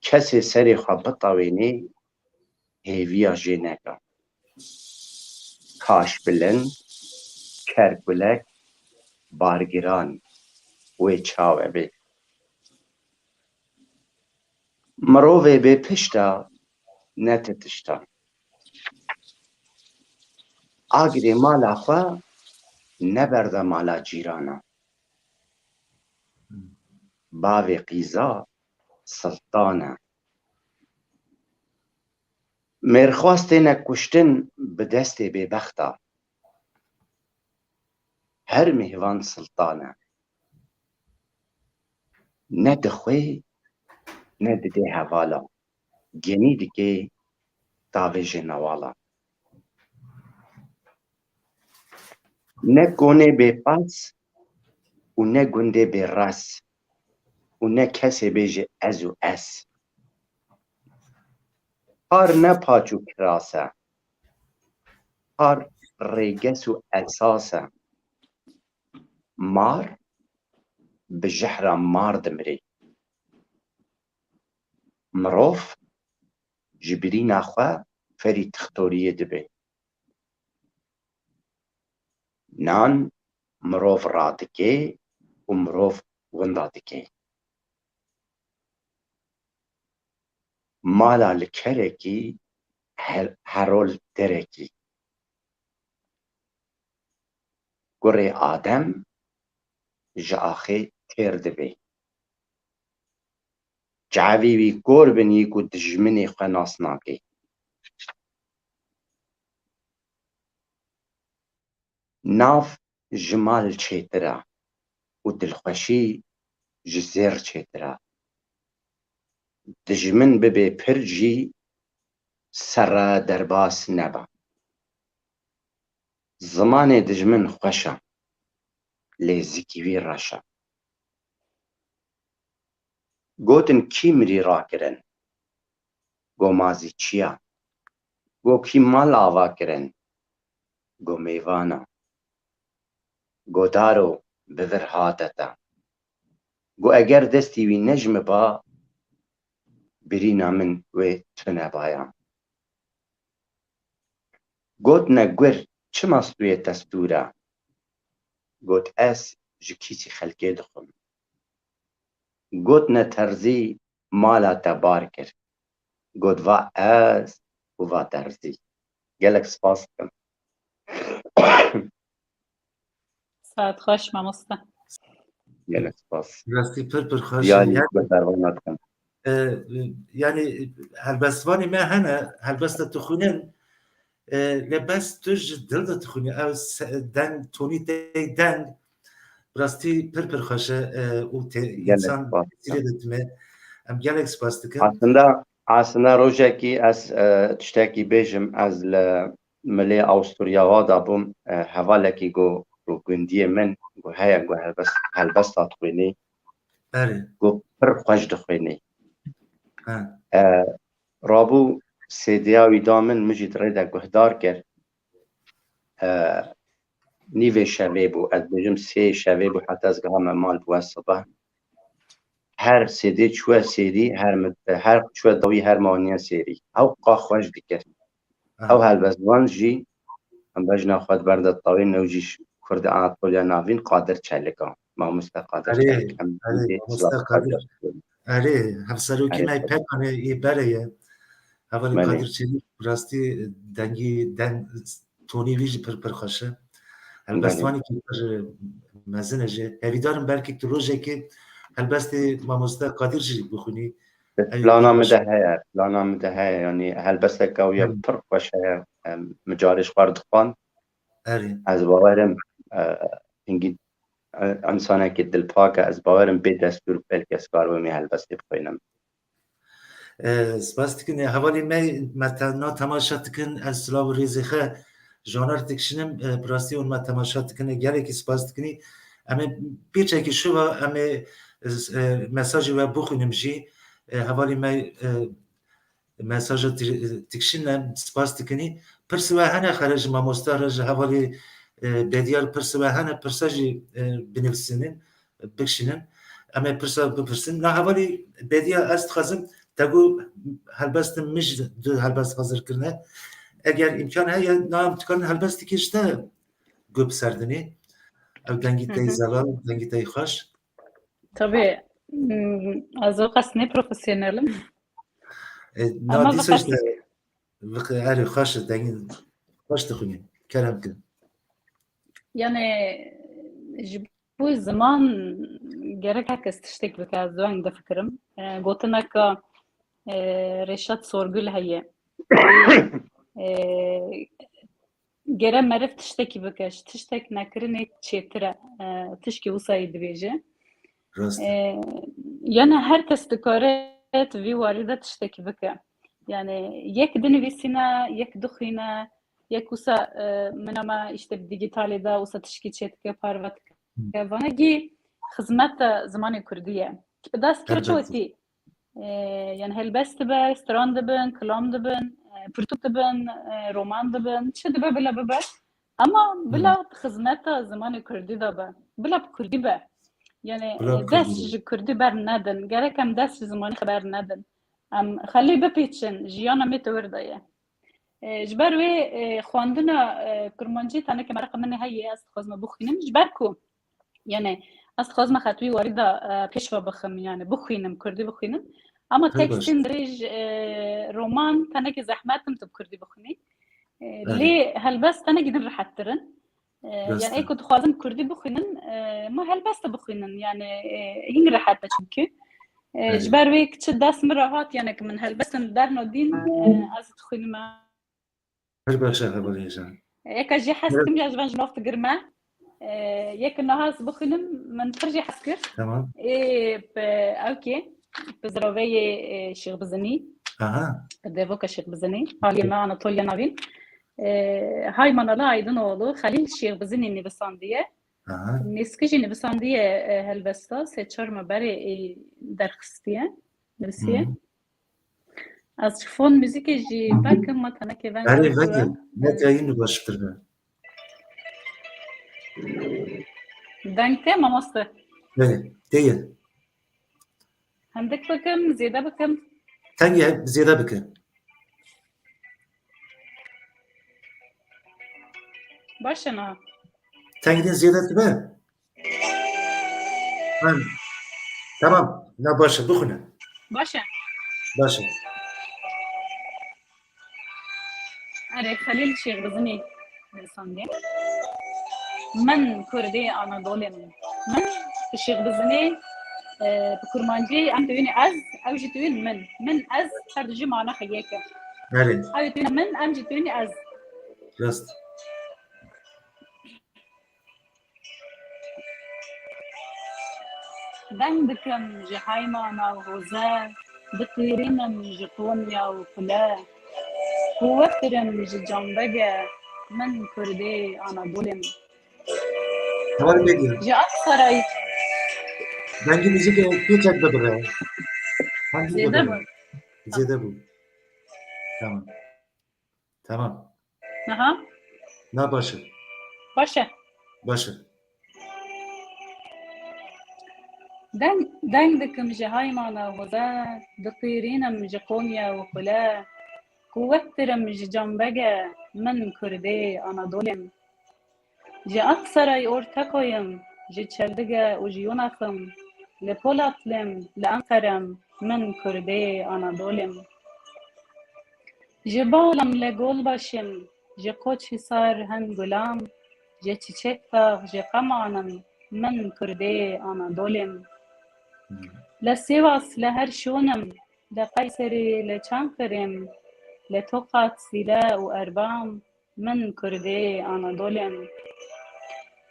Kesê serê xwe bitewênê, hêviya jê neke. Kaş bilind, kerkulek, bargiran wê çawe bê. Mirovê bê pişta ne ti tişta. Agirê mala xwe neberde mala cîrana. Bavê qîza siltan e. Mêrxwas têne kuştin bi destê bêbexta. Her mêvan siltan e. Ne dixwê, ne didê hevala. Genî dikê tavê ji newala. Ne konê bê pas û ne gundê bê res û ne kesê bê ji ez û ez. Par ne paç û kiras e. Par rêges û esas e. Mar bi jehra mar dimirê. Mirov ji birîna xwe ferî tixtoriyê dibe. Nan mirov radike û mirov winda dike. Mala li kerekî her-, herol derekî. Kurê Adem ji axê têr dibe. Çavê wî kor bin yî ku dijminê xwe nas nake. Nav ji mal çêtir e û dilxweşî ji zêr çêtir e. Dijmin bibe pir jî serre derbas nebe. Zimanê dijmin xweş e, lê zikî wî reş e. Gotin kî mirî rakirin? Go ma zî çi ya? Go kî mal ava kirin? Go mêvan e. Go daro bi vir hate te. Go eger destî wî ne ji min ba, birîna min wê tune baya. Gotine gur çima stûyê te stûr e? Got ez ji kîsî xelkê dixwim. Gotine terzî mala te bar kir. Got va ez û va terzî. Gelek spas dikim. Saet xweş mamoste. Gelek spas. Rastî pir pir xweş. Diyarî yani, xwe berwana dikim. E, yani helbestvanê me hene, helbesta tu xwînin, e, lê bes tu ji dil de dixwînî. Ew se-, deng, tonî tê deng, rastî pir pir xweş e, e, û te, Gelek însan spas. tesîrê de dime. Em gelek spas dikin. Aslında, aslında rojekî ez, e, tiştekî bêjim, ez li milê Awusturya wa da bûm, e, hevalekî got, got gundiyê min, got heye, got helbest, helbesta dixwînî, Erê. got pir xweş dixwînî. Ha. E, rabû C D'ya wî da min, min jî di rê de guhdar kir. E, nîvê şevê bû, ez bêjim sê şevê bû, heta ez gihame mal bû ez sibeh. Her C D çûye sêrî, her mi-, her çûye dawî, her me aniye sêrî. Ew qa xweş dikir. Ha. Ew helbestvan jî, em bejna xwe di ber de dixwînin, ew jî ji Kurdê Anatoliya Navîn, Qadir Çelika. Mamoste Qadir Erê, Çelik, em erê, dî mamoste silav Qadir. xwe dixwînin. Erê, hevserokî Erê, me tabii. Pekanê ê berê ye. Hevalê Belê. Kadir Çelîk, rastî dengî, deng, tonî wî jî pir pir xweş e. Helbestvanekî pir mezin e jî. Hevîdarim belkî tu rojekê helbestê mamoste Kadir jî bixwînî. Ew Plana pir min xweş de e. Heye, plana min de heye, yanî helbesteke ew ya Hmm. pir xweş heye, em, min carê ji xwe re dixwend. Erê. Ez bawerim, e, hingî, e, însanekî dilpak e, ez bawerim bê destûr belkî ez karibim wê helbestê bixwînim. E, spas dikin. E, hevalê me, me te-, na temaşe dikin, ez silav û rêzê xe ji wan re dikişînim. E, bi rastî hûn me temaşe dikin, e, gelekî spas dikinî. Em ê pêçekî şiva, em ê, e, mesajê we bixwînim jî. E, hevalê me, e, mesaja ti-, tikşîne, spas dikinî. Pirs we hene xere ji mamoste re, ji hevalê, e, Bediyar pirs we hene, pirsa jî, e, binivîsînin, bikişînin. Em ê pirsa bipirsin. Na hevalê Bediya, ez dixwazim, te got helbestin min jî du helbest hazir kirine. Eger îmkan heye, na em dikarin helbestekî ji te got bi ser dinê. Ew dengî te yê Hı hı. zelal, dengî te yê xweş. Tabii, hmm, ez o qas ne profesyonelim. E, na Ama dîsa fakat işte, vik-, erê, xweş e, dengî xweş dixwînî. Kerem kin. Yani, ji bo ziman gerek her kes tiştek bike, ez weng difikirim. E, gotineka, e, Reşat Sorgul heye. E, Gere meriv tiştekî bike, ji tiştek nekirinê çêtir e. E, tişkî wisa yê dibêje. Rast e. E, yani her kes dikare di vî warî de tiştekî bike. Yani yek dinivîsîne, yek dixwîne, yek wisa, e, min ama işte bi digitalê de wisa tişkî çêdike, parve dike. Hı. Vana gî xizmeta zimanê kurdî ye. Ki bi dest kir Elbette. Çotî. E, yani helbest dibe, stran dibin, kilam dibin, e, pirtûk dibin, e, roman dibin, çi dibe bila bibe. Ama bila Hı. xizmeta zimanê kurdî de be. Bila bi kurdî be. Yani, Bila e, bi dest kurdî be. Ji kurdî bernedin. Gerek em dest ji zimanê xwe bernedin. Em xelî bipîçin, jiyana me tewir de ye. E, ji ber wê, e, xwendina, e, kurmancî teneke mereqa min heye, ez dixwazim bixwînim. Ji ber ku, yani, ez dixwazim xet wî warî de, e, pêş ve bixim, yani, bixwînim, kurdî bixwînim. Ama Pir baş. tekstên dirêj, e, roman teneke zehmet in tu bi kurdî bixwînî. E, Erê. lê helbest tenekî din rehettir in. E, Rast yani, e. ê ku dixwazin kurdî bixwînin, e, ma helbest bixwînin. Yani, e, hîn rehet e çünkü. E, Erê. ji ber wê çi dest min re hat, yani, ki min helbestin derno dîn, e, ez dixwînim. Pir baş e, hevalê hêja. Yeka jî hes Evet. kim ya ji van ji nav digirme. E, yek niha ez bixwînim, min pir jî hes kir. Tamam. Ê, pe, ew kê, pe ziraveyê, e, Şêx Bizinî. Aha. Devoka Şêx Bizinî. Haliyê me Anatolya navîn. E, Hay Manala Aydınoğlu, Xelîl Şêx Bizinî nivîsandiye. Aha. Nêzîkî jî nivîsandiye, e, helbesta, sê çar me berê, e, derxistiye, nivîsiye. Hı. Ez ji fon muzîkê jî vekim, ma tenekê veng Erê, ew veke. Neke yîn baştir be. Deng tê, mamoste? Erê, tê ye. Hindik bikim, zêde bikim? Tengê zêde bike. Baş e niha. Tengê zêde dibe? Hem. Tamam. Na baş e, bixwîne. Baş e. Baş e. Erê, Xelîl Şêxbizinî nivîsandiye. Min Kurdê Anadolê min. Min Şêx Bizinê, e, bi kurmancî em dibînin ez, ew jî dibîn min. Min ez, her du jî mana xwe yek e. Erê. Ew dibîn min, em jî dibînin ez. Rast. Deng dikim ji Haymana û Hoze, diqîrînim ji Konya û Xule. Quwettir im ji Canbege, min Kurdê Anadolê me. Heval Medya. Ji Aksaray. Dengê muzîkê tu tek bibire. Hangî Zêde bibire? bû. Zêde bû. Tamam. Tamam. Aha. Na baş e. Baş e. Baş e. Deng, deng dikim ji Haymana Hoze, diqîrînim ji Konya û Xule. Quwettir im ji Canbege, min Kurdê Anadolê me. Ji Aksaray Ortakoyim, ji Çeldige û ji Yonaxim, li Polatlim, li Enqerem, min Kurdê Anadolê me. Ji Balam li Golbaşim, ji Qoçhisar hem Gulam, ji Çiçekdax, ji Qemanim, min Kurdê Anadolê me. Li Sivas, li her şûnim, li Qeyserî, li Çanqirîm, li Toqat, Zîle û Erbam, min Kurdê Anadolê me.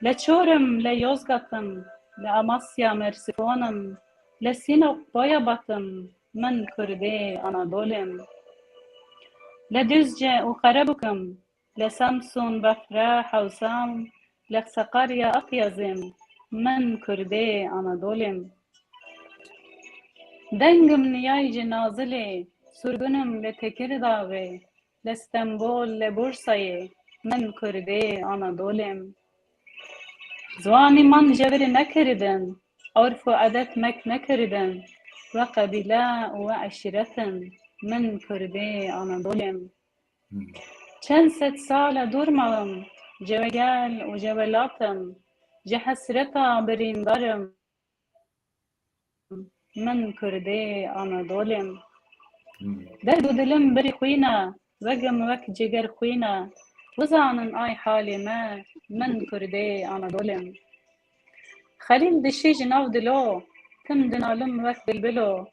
Li Çorim, li Yozgatim, li Amasya, Mersîfonim, li Sînok, Boyabatim, min Kurdê Anadolê me. Li Duzce û Qerebukim, li Samsun, Bafra, Hewsam, li Sakarya, Akyazim, min Kurdê Anadolê me. Dengim niyay ji Nazilê, Surgunim li Tekirdağê, li Stenbol, li Bursayê, min Kurdê Anadolê im. Ziwanî man jevirî nekirdin, urf û edet mek nekirdin, we qebîle û we eşîret in, min Kurdê Anadolê im. Çend sed sal e dûr mawim, ji we gel û ji we welat im, ji hesreta birîndar im. Min Kurdê Anadolê im. Derd û dilim birî xwîn e, wegim wek ciger xwîn e. Bizanin ay halê me, min Kurdê Anadolê im. Xelîl dişî ji nav dilo, tim dinalim wek bilbilo.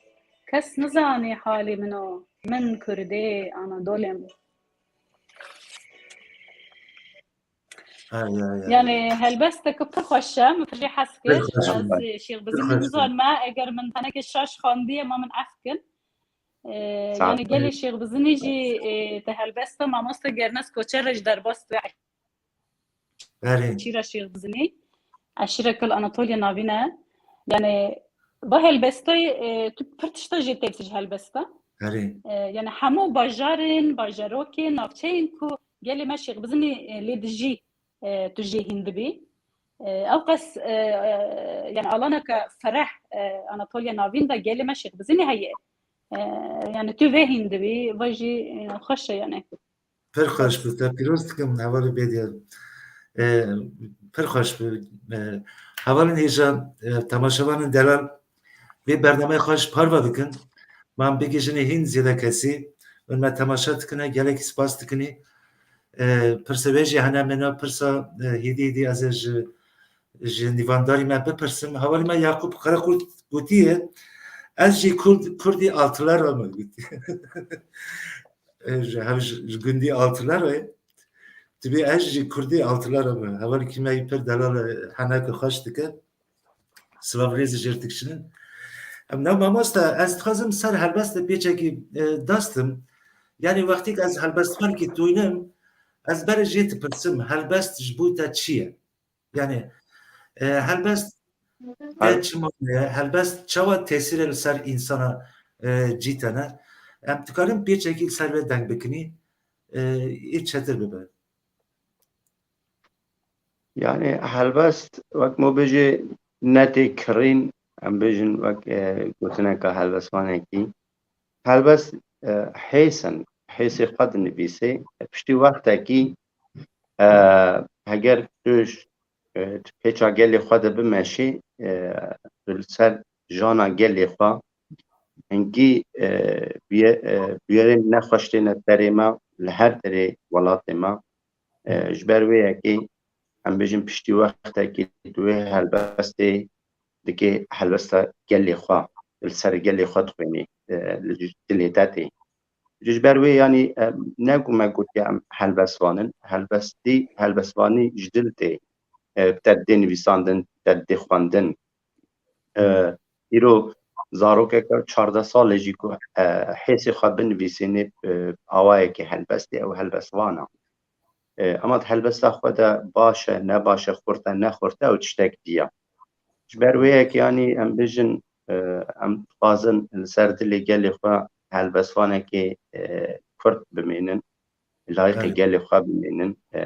Kes nizanî halê min o, min Kurdê Anadolê im. Ay, ay, ay. Yani helbesteke pir xweş e, min pir jê hez kir. Pir xweş e. Ez, e, Şêx Bizînî nizanime, eger min teneke şaş xandiye, ma min ef kin. E, Sağ yani ol. Gelê Şêx Bizînî jî, e, te helbesta mamoste Gernez Koçer re ji derbas ve. Erê. Eşîra Şêx Bizînî. Eşîra kul Anatoliya Navîn e. Yani va helbestayê, e, tu pir tişta jê têkisî ji helbesta. Erê. E, yani hemû bajarên, bajarokên, navçeyên ku gelê me Şêx Bizînî, e, lê dijî, e, tu jê hîn dibî. E, ew qas, e, e, yani alaneke fereh, e, Anatoliya Navîn de gelê me Şêx Bizînî heye. E, yani tu vê hîn dibî, va jî, e, xweş e yani. Pir xweş bû, te pîroz dikim hevalê Bêdiyar. E, pir xweş bû. E, hevalên hêja, e, temaşevanên delal, vê bernameyê xwe ji parve dikin. Ma em bigihîjinê hîn zêde kesî. Û me temaşe dikine, gelekî spas dikinî. E, pirsa wê jî hene min a, pirsa, e, hêdî hêdî ez ê ji, ji nîvandarî me bipirsim. Hevalê me Yaqûb Qerequrt gotiye, ez jî Kurd, Kurdî Altılar im gotiye. E, ji, hev ji, ji gundî Altılar e. Dibê ez jî Kurdî Altılar im. Hevalekî me yî pir delal e, heneke xweş dike. Silav rêzê jê re dikişînim. Em ne mamoste, ez dixwazim ser helbestê pêçekî, e, dastim. Yani wextîk ez helbestvankî tûnim, ez berê jê dipirsim, helbest ji bo te çi ye? Yani, e, helbest te çi mane ye? Helbest çawa tesîrê li ser însana, e, cî tene? Em dikarin pêçekî li ser vê deng bikinî, e, ê çetir bibe. Yani helbest, wek me bêjê, ne tê kirîn, em bêjin wek, e, gotineka helbestvanekî. Helbest, e, hês in, hêsê xwe dinivîsê. Piştî wextekî, e, heger tu ji, e, tu pêça gelê xwe de bimeşî, e, tu li ser jana gelê xwe hingî, e, bûye-, e, bûyerên nexweş têne serê me li her derê welatê me. E, ji ber wê yekê em bêjin piştî wextekî tu wê helbestê dikê helbesta gelê xwe, li ser gelê xwe dixwînî, e, li dilê te tê. Ji ber wê yanî, e, ne ku me gotiye em helbestvan in, helbestî, helbestvanî ji dil tê, e, te dê nivîsandin, te dê xwendin. E, îro zarokeke çardeh salê jî ku, e, hêsê xwe binivîsînê, e, awayekî helbestê, ew helbestvan e. E, ema di helbesta xwe de baş e, ne baş e, xurt e, ne xurt e, ew tiştek dî ye. Ji ber wê yekê, yanî em bêjin, e, em dixwazin li ser dilê gelê xwe helbestvanekê, e, kurt bimînin, layîqê Belê. gelê xwe bimînin, e,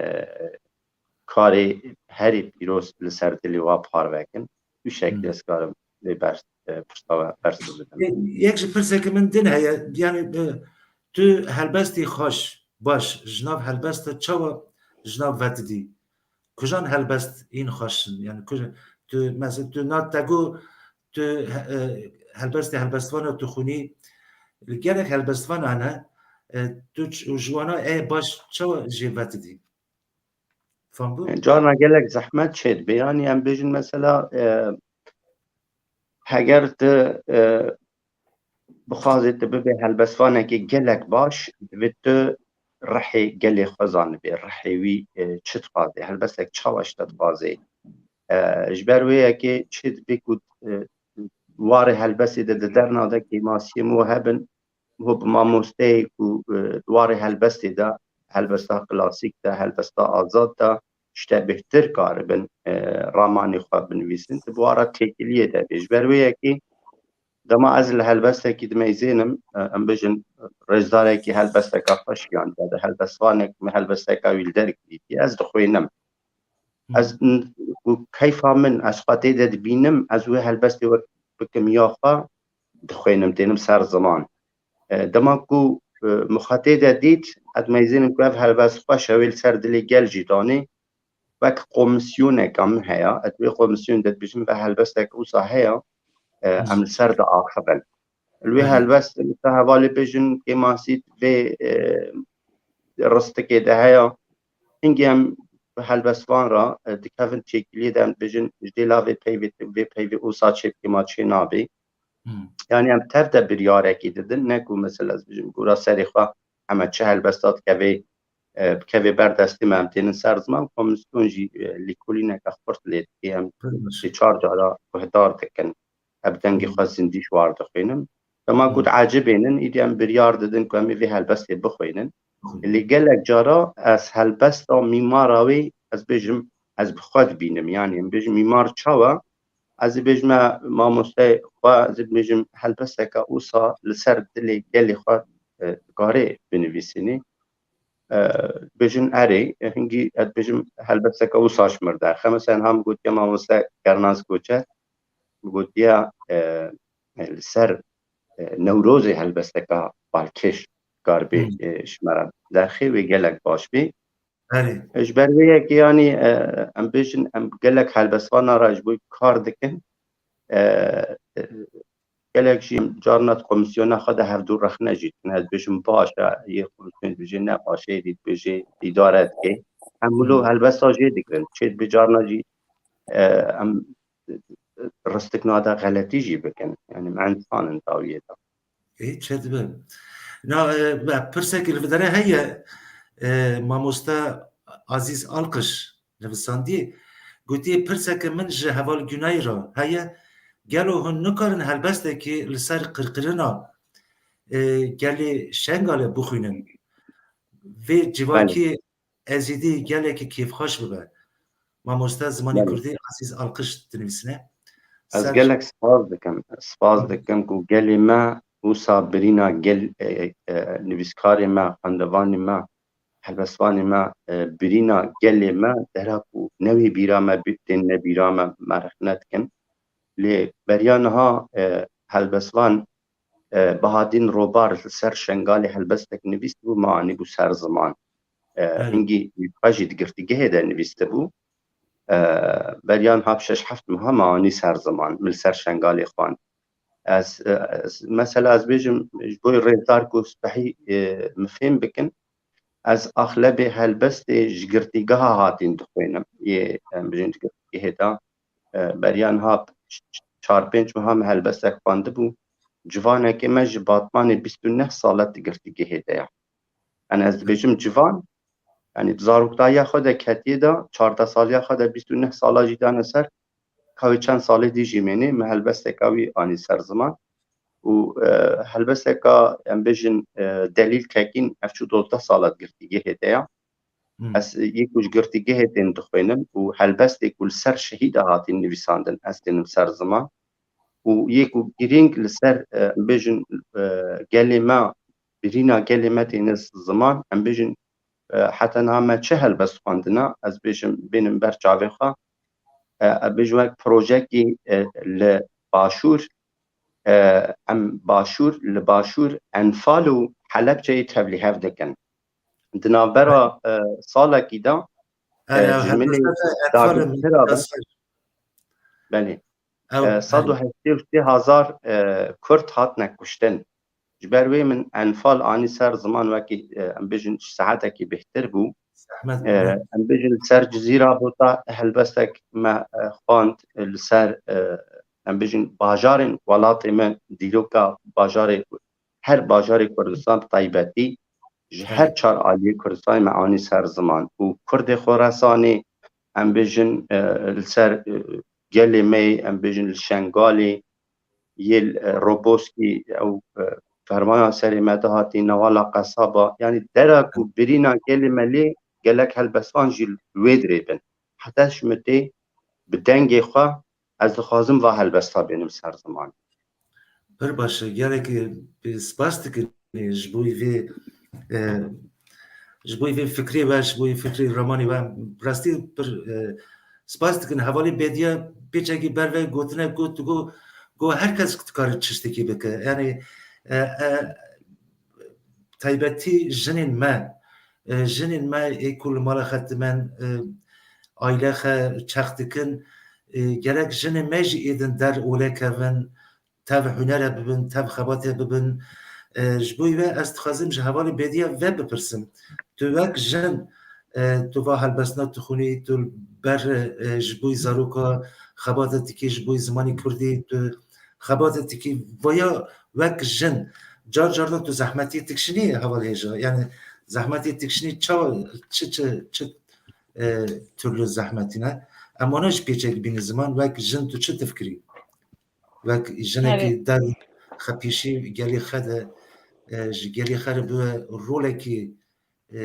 karê herî pîroz li ser dilê wa parve kin. Wî şeklî Hmm. ez karim vê ber, e, pirsa we bersiv bidim. Yek, yek ji pirseke min din heye, yani, e, tu helbestî xweş, baş, ji nav helbesta çawa ji nav ve didî? Kujan helbest hîn xweş in? Yani, kuj-, tu, mesela, tu na te got, tu he-, e, helbestê helbestvana tu xwînî, gelek helbestvan hene, e, tu ç-, ji wana ê baş çawa jê ve didî? Fam bû? Carna gelek zehmet çê dibe. Yanî em bêjin mesela, e, heger tu, e, bixwazê tu bibê helbestvanekê gelek baş, divê tu rihê gelê xwe zanibê, rihê wî, e, çi dixwazê, helbestek çawa ji te dixwazê. E, ji ber wê yekê çê dibe ku, e, warê helbestê de di derna de kêmasiyên we hebin, ho bi mamosteyê ku, e, di warê helbestê de, helbesta klasîk de, helbesta azad de, ji te bêhtir karibin, e, ramanê xwe binivîsin. Tu bi wara têkiliyê de bê. Ji ber wê yekê Dema ez li helbestekî dimeyzênim, e, em bijin rêzdarekî helbesteka xwe şiyandiye, di helbestvanek min helbesteka wî li derg dîtiye, ez dixwînim. Ez n-, ku keyfa min, ez xwe tê de dibînim, ez wê helbestê wek bikim ya xwe dixwînim, tênim ser ziman. E, dema ku, e, min xwe tê de dît, ez dimeyzênim ku ev helbest xweş e, wê li ser dilê gel jî danê, wek komîsyoneka min heye, ez wê komîsyon de dibêjim, ve helbestek wisa heye, e, em li ser diaxivin. Li wê helbest, li te hevalê bêjin, kêmasî vê, e, ristikê de heye. Hingê em bi helbestvan re, e, dikevin têkiliyê de, em dibêjin, ji dêla vê peyvê, vê peyvê wisa çê bikê ma çê nabê. Hmm. Yani em tev de biryarekî didin, ne ku mesela ez bijim, gora serê xwe, em e çi helbesta dikevê, e, bikevê ber destê me, em tênin ser ziman, komîsyon jî, e, lêkolîneke xurt lê dikê, em sê çar cara guhdar dikin. Em dengê xwe zindî ji war dixwînin. Dema ku diecibênin, îdî em biryar didin ku em ê vê helbestê bixwînin. Lê gelek cara ez helbesta mîmara wê, ez bêjim, ez bi xwe dibînim. Yani em bêjim mîmar çawa? Ez ê bêjime mamosteyê xwe, ez ê bêjim helbesteke wisa li ser dilê gelê xwe, e, dikarê binivîsînî. E, bêjin erê, e, hingî ez bêjim helbesteke wisa ji mir derxe. Mesela niha min gotiye mamoste Gernaz Koçer, min gotiye, e, e, li ser, e, Newrozê helbesteka balkêş kar bê, e, ji me re derxê wê gelek baş bê. Erê. Ji ber wê yekê, yanî, e, em bêjin, em gelek helbestvana re ji bo kar dikin. E, e, gelek jî carna di komîsyona xwe de hevdû rexne jî dikin. Ez dibêjim baş e, yê komîsyon dibêje ne baş e, yê dî dibêje îdare dike. Em wilo helbesta jê dikirin. Çê dibe carna jî, e, em ristikna de xeletî jî bikin. Yani em ensan in dawiyê de. Ê, çêdibe. Na, e, be, pirsekî li vê derê heye, e, mamoste Azîz Alqiş nivîsandiye, gotiye, pirseke min ji heval Gunay re heye, gelo hûn nikarin helbestekî li ser qirqirina, e, gelê Şengalê bixwînin? Vê civakî Ezîdî gelekî kêfxweş bibe. Mamoste zimanê Belê. Kurdî Azîz Alqiş dinivîsine. Ez Ser gelek spas dikim. Spas Hı. dikim ku gelê me wisa birîna gel, e, e, nivîskarê me, xwendevanê me, helbestvanê me, e, birîna gelê me, dera ku newê bîra me bi-, tên nebîra me, me rexne dikin. Lê beriya niha, e, helbestvan e, Bahadîn Robar li ser Şengalê helbestek nivîsibû, me anîbû ser ziman. E, Belê. Hingî xwe jî di girtîgehê de nivîsibû. E, beriya niha bi şeş heft meha me anî ser ziman, min li ser Şengalê xwend. Ez, e, ez, mesela ez bêjim, ji bo rêzdar ku spehî, e, min fêm bikin, ez axlebê helbestê ji girtîgeha hatîn dixwînim. Yê, em bijîn di girtîgehê de. E, beriya niha ç-, ç-, çar pênc meha me helbestek xwendibû. Civanekê me ji Batmanê bîst û neh sala di girtîgehê de ye. Yani ez dibêjim civan, yani di zarokdahiya xwe de ketiye de, çardeh saliya xwe de bîst û neh sala jî dane ser, ka wê çend salê dî jî mênê, me helbesteka wî anî ser ziman. Û, e, helbesteka, em bêjin, e, Delîl Tekîn, ev çû dozdeh sala di girtîgehê de ye. Hmm. Ez yê ku ji girtîgehê tên dixwînim û helbestê ku li ser şehîda hatîn nivîsandin, ez tênim ser ziman. Û yê ku girîng li ser, e, em bêjin, e, gelê me, birîna gelê me têne ziman, em bêjin, e, heta niha me çi helbest xwendina, ez bêjim, bênim ber çavê xwe, e, ez bêjim wek projekî, e, li Başûr, e, em Başûr, li Başûr Enfal û Helebçeyê tevlîhev dikin. Di navbera, e, salekî de, e, Erê, cimilê helbesteke Enfal dagirkera be. Belê. Ew, e, sed û heştê û sê hezar, e, Kurd hatine kuştin. Ji ber wê min Enfal anî ser ziman wekî, e, em bêjin ji saetekî bêhtir bû. Zehmet E, bû. Em bêjin li ser Cizîra Bota helbestek me, e, xwend, e, li ser, e, em bêjin bajarên welatê me, dîroka bajarê, her bajarê Kurdistan bi taybetî ji her çar aliyê Kurdistanê me anî ser ziman û Kurdê Xorasanê, em bêjin, e, li ser, e, gelê me, em bêjin li Şengalê, yê, e, Roboskî, ew, e, fermana serê me de hatî, Newala Qesaba, yanî dera ku birîna gelê me lê gelek helbestvan jî li wê dirê bin. Heta ji min tê bi dengê xwe ez dixwazim va helbesta bênim ser ziman. Pir baş e. Gelek, e, spas dikin, e, ji bo vê, e, ji bo vê fikrê we, ji bo fikrê ramanê we. Bi rastî pir, e, spas dikin. Hevalê Bediye pêçekî ber ve gotine got, got, got her kes dikare tiştekî bike. Yani, e, e, taybetî jinên me, e, jinên me ê ku li mala xwe dimen, e, aîle xwe çeq dikin, e, gerek jinên me jî êdin der ole kevin, tev hunere bibin, tev xebatê bibin. E, ji bo wê ez dixwazim ji hevalê Bediye ve bipirsim. Tu wek jin, e, tu va helbestina tu xwînî, tu li ber, e, ji bo zaroka xebata dikî, ji bo zimanê kurdî, tu xebata dikî, vaya wek jin, car carna tu zehmetî dikişînî heval hêja. Yani zehmetî dikişînî çawa, çi, çi, çi, e, türlü zehmetî ne? Em wana jî pêçek bîne ziman, wek jin tu çi difikirî? Wek jinekî Evet. der xepîşî gelê xwe de, e, ji gelê xwe re bibe rolekî, e,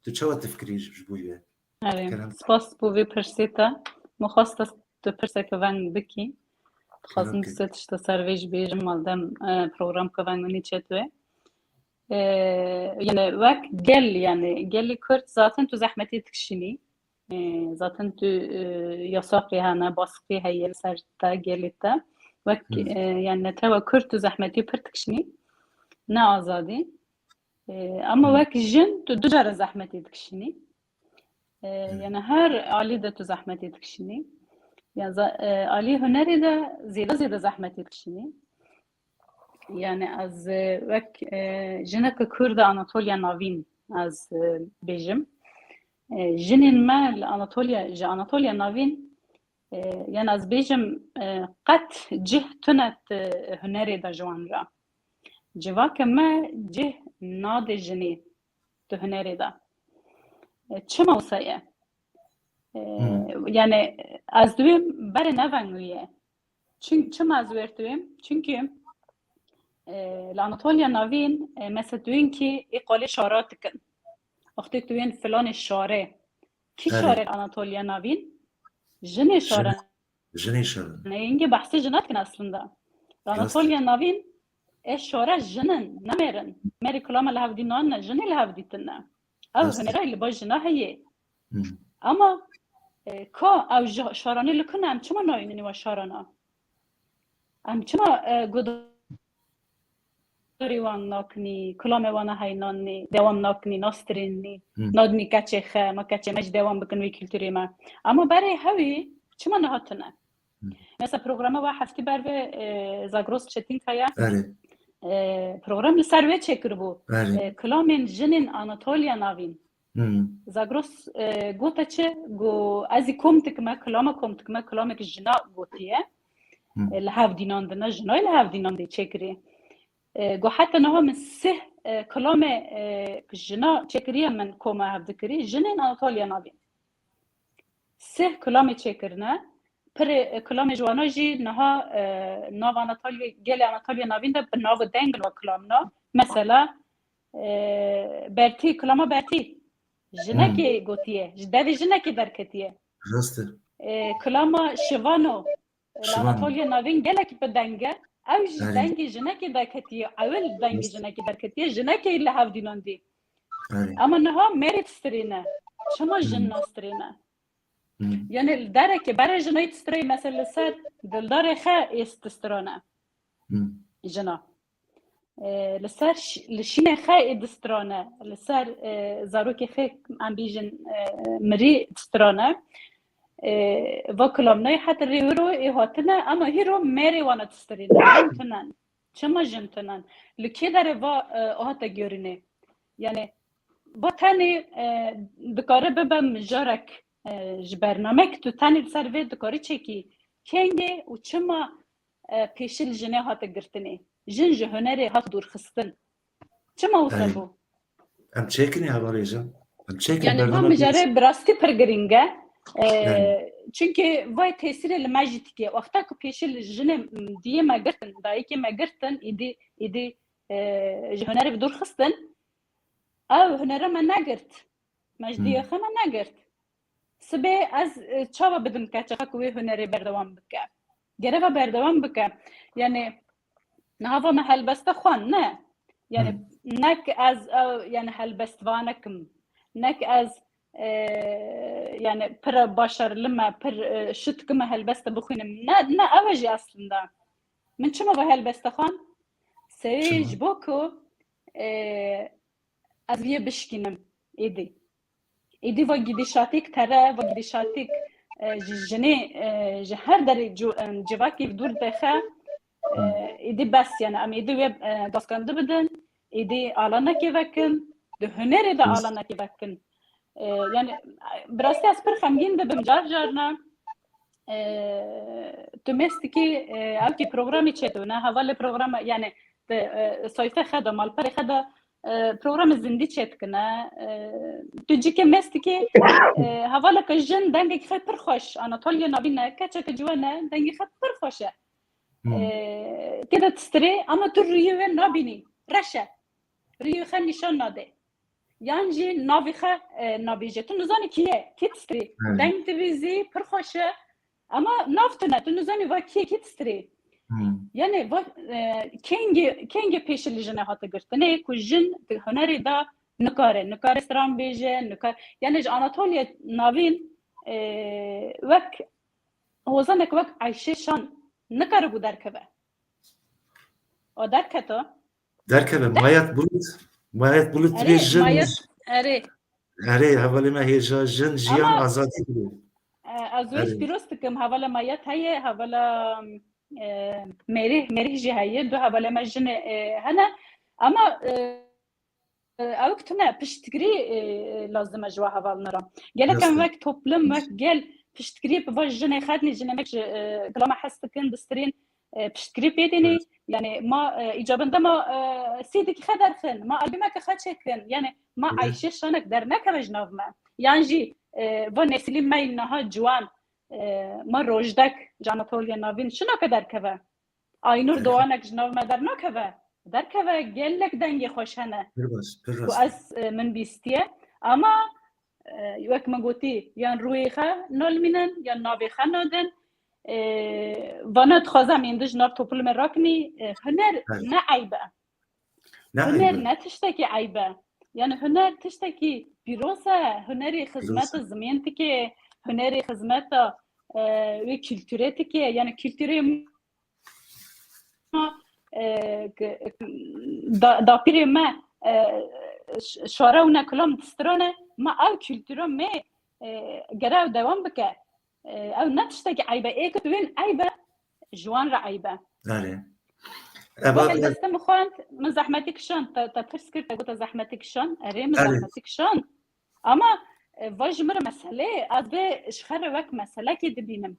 tu çawa difikirî ji bo wê? Erê, Kerem. Spas bo vê pirsê te. Min xwest ez tu pirseke veng bikî. Dixwazim Kerem. du sê tişt ser vê jî bêjim, madem, e, programke veng min çêt wê. E, yani wek gel, yani gelê Kurd zaten tu zehmetî dikişînî. E, zaten tu, e, yasaqê hene, baskê heye li ser te, gelê te. Wek, Hı. e, yani netewa Kurd tu zehmetî pir dikişînî. Ne azadî. E, ama Hı. wek jin tu du cara zehmetî dikişînî. E, Hı. yani her alî de tu zehmetî dikişînî. Ya za-, e, alî hunerê de zêde zêde zehmetî dikişînî. Yani ez, e, wek, e, jineke Kurd a Anatoliya Navîn ez, e, bêjim. E, jinên me li Anatoliya, ji Anatoliya Navîn, e, yani ez bêjim, e, qet cih tune di hunerê de ji wan re. Civaka me cih nade jinê di hunerê de. E, çima wisa ye? E, Hmm. yani ez dibêm berê neveng wî ye. Çün-, çima ez wê dibêm? Çünkü, e, li Anatoliya Navîn, e, mesela duyên kî ê qalê şara dikin. Wextê duyên filanê şarê. Kî Evet. şarê li Anatoliya Navîn? Jinê Jin-, şara. jinê şara. Ne, yenge behsê jina dikin aslında. Rast e. Anatoliya Navîn, ê şara jinin, ne mêrin. Mêrê kulama li hevdî nan ne, jinê li hevdî tune. Ew Rast e. hunera li ba jina heye. Hı. Ama, e, ka ew ji şaranê li ku ne, em çima nayînin wa şarana? Em çima, e, gudarî wan nakinî, kilamê wana heynanî, dewam nakinî, nastirînî, Hı. nadinî keçê xe, ma keçê me jî dewam bikin wê kulturê me. Ama berê hewî çima niha tune? Hı. Mesela programa wa heftî ber ve, e, Zagros Çetinkaya, Erê. e, program li ser wê çêkiribû. Erê. E, kilamên jinên Anatoliya Navîn. Hmm. Zagros, e, gote çi? Go, ez ê kom dikime, kilama kom dikime, kilamek jina gotiye. Hmm. E, li hevdînandine, jinayê li hevdînandê çêkirî. E, go heta niha min sih, e, kilame, e, jina çêkiriye min koma hev dikirî, jinên Anatoliya Navîn. Sih kilamê çêkirine, pirê, e, kilamê ji wana jî niha, e, nav Anatoliya, gelê Anatoliya Navîn de bi nav û deng wa kilamna. Mesela, e, Bertî, kilama Bertî. Jinekê Hmm. gotiye, ji devê jinekê derketiye. Rast e. E, kilama Şivano, e, Şivano. Anatoliya Navîn gelek bi deng e. Ew ji Erê. dengê jinekê derketiye, ewil dengê Rast. jinekê derketiye, jinekê li hevdînandî. Erê. Ama niha mêrê distirîne. Çima jin Hmm. nastirîne? Hmm. Yani li derekê berê jinayê distirê, mesela li ser dildarê xe ês distirane. Hmm. Jina. E, li ser ş-, li şînê xe ê distirane, li ser, e, zarokê xe em bîjin, e, mirî distirane. E, va kilamnayê heta rêwiro ê hatine, ama hîro mêrê wana distirîne. Em tunen. Çima jin tunen? Li kê derê va, e, hate görînê? Yani, va tenê, e, dikare bibe mijarek, e, ji bernamek tu tenê li ser vê dikarî çêkî. Kengê û çima, e, pêşî li jinê hate girtinê? Jin ji hunerê hat dûrxistin. Çima wisa Erê. bû? Em çêkinê hevalê jin. Em çêkin Yani, va bername mijare bi rastî pir girîng e. E, Erê. Çünkü vay tesîrê li me jî dike. Wexta ku pêşî li jinê diyê me girtin, dayikê me girtin, îdî, îdî, e, ji hunerê bi dûr xistin, ew hunere me negirt. Me ji Hmm. diyê xwe me negirt. Sibê ez, e, çawa bidim keçe xwe ku wê hunerê berdewam bike? Gereva berdewam bike. Yani niha va me helbeste xwan, ne. Yani nek ez, e, yani helbestvanek im. Nek ez, e, yani pir başarılı me, pir, e, şit dikime helbeste bixwînim. Ne, ne ew e jî aslında. Min çima va helbeste xwan? Sey ji bo ku, e, ez vê bişkînim êdî. Êdî va gidîşatîk tere, va gidîşatîk, e, ji jinê, e, ji her derê cu-, e, civakî dûr dexe, e, êdî bes, yani em êdî wê, e, daskandî bidin, êdî alanekê vekin, di hunerê de alanekê vekin. E, yani, bi rastî ez pir xemgîn dibim car carna. E, tu mêstikî, e, ew kî programî çêdibine, hevalê programa, yani, di, e, sayfê xe de, malperê xe de, e, programê zindî çêdikine. E, tu cikê mêstikî, e, hevaleke jin dengekî xe pir xweş, Anatoliya navîn e, keçeke ciwan e, dengê xe pir xweş e. E, tê de tistirê, ama tu rûyê wê nabînî, reş e. Rûyê xe nîşan nade. Yan jî navê xe, e, nabêje. Tu nizanî kî ye, kî tistirî. Deng divîzî, pir xweş e. Ama nav tune, tu nizanî va kî ye, kî tistirî. Yani va, e, kengê, kengê pêşî li jinê hate girtinê, ku jin di hunerê de nikare, nikare stran bêje, nikare, yani ji Anatoliya navîn, e, wek hozanek wek Ayşe Şan nikaribû derkeve. O derketo. Derkeve, Mayat Bulut. Mayat Bulut vê jin. Mayat, erê. Erê, hevalê me hêja jin, jiyan, azadî bû. E, ez wê pîroz dikim, hevala Mayat heye, hevala, e, Merîh, Merîh jî heye, du hevala me jinê, e, hene. Ama, e, ew tune piştgirî, e, lazim e ji we hevalina re. Gelek em wek toplum, wek gel piştgirî bi va jinê xednî, jinê me ji, e, gila me hes dikin, distirîn, e, piştgirî pê dînî. Yani ma, e, îcabinde ma, e, sîdikî xe derxin, ma albûmeke xe çêkin. Yani ma Ayşe Şanek dernekeve ji nav me. Yan jî, e, va neslî me yî niha ciwan, e, ma Rojdek, ji Anatoliya Navîn, çi nake derkeve? Aynur Doğanek ji nav me dernakeve. Derkeve, gelek dengê xweş hene. Pir baş, pir rast. Ku ez, e, min bîstiye. Ama, e, wek min gotî, yan rûyê xe nalmînin, yan navê xe nadin. E, vana dixwazim êndî ji nav toplumê rakinî, e, huner ne eyb e. Huner ne tiştekî eyb e. Yani huner tiştekî pîroz e. Hunerê xizmeta zimên dike, hunerê xizmeta, e, wê kulturê dike. Yani kulturê ma, e, k-, da-, dapîrê me, e, ş-, şare û ne kilam distirane, ma ew kultura me, e, gere ew dewam bike. E, ew ne tiştekî eyb e. Ê ku tu wên eyb e, ji wan re eyb e. Erê. Eva, helbeste min xwend, min zehmetî kişand, te, te pirs kir, te got te zehmetî kişand. Erê, min zehmetî kişand. Ama, e, va ji min re mesele, ez vê ji xwe re wek meselekê dibînim.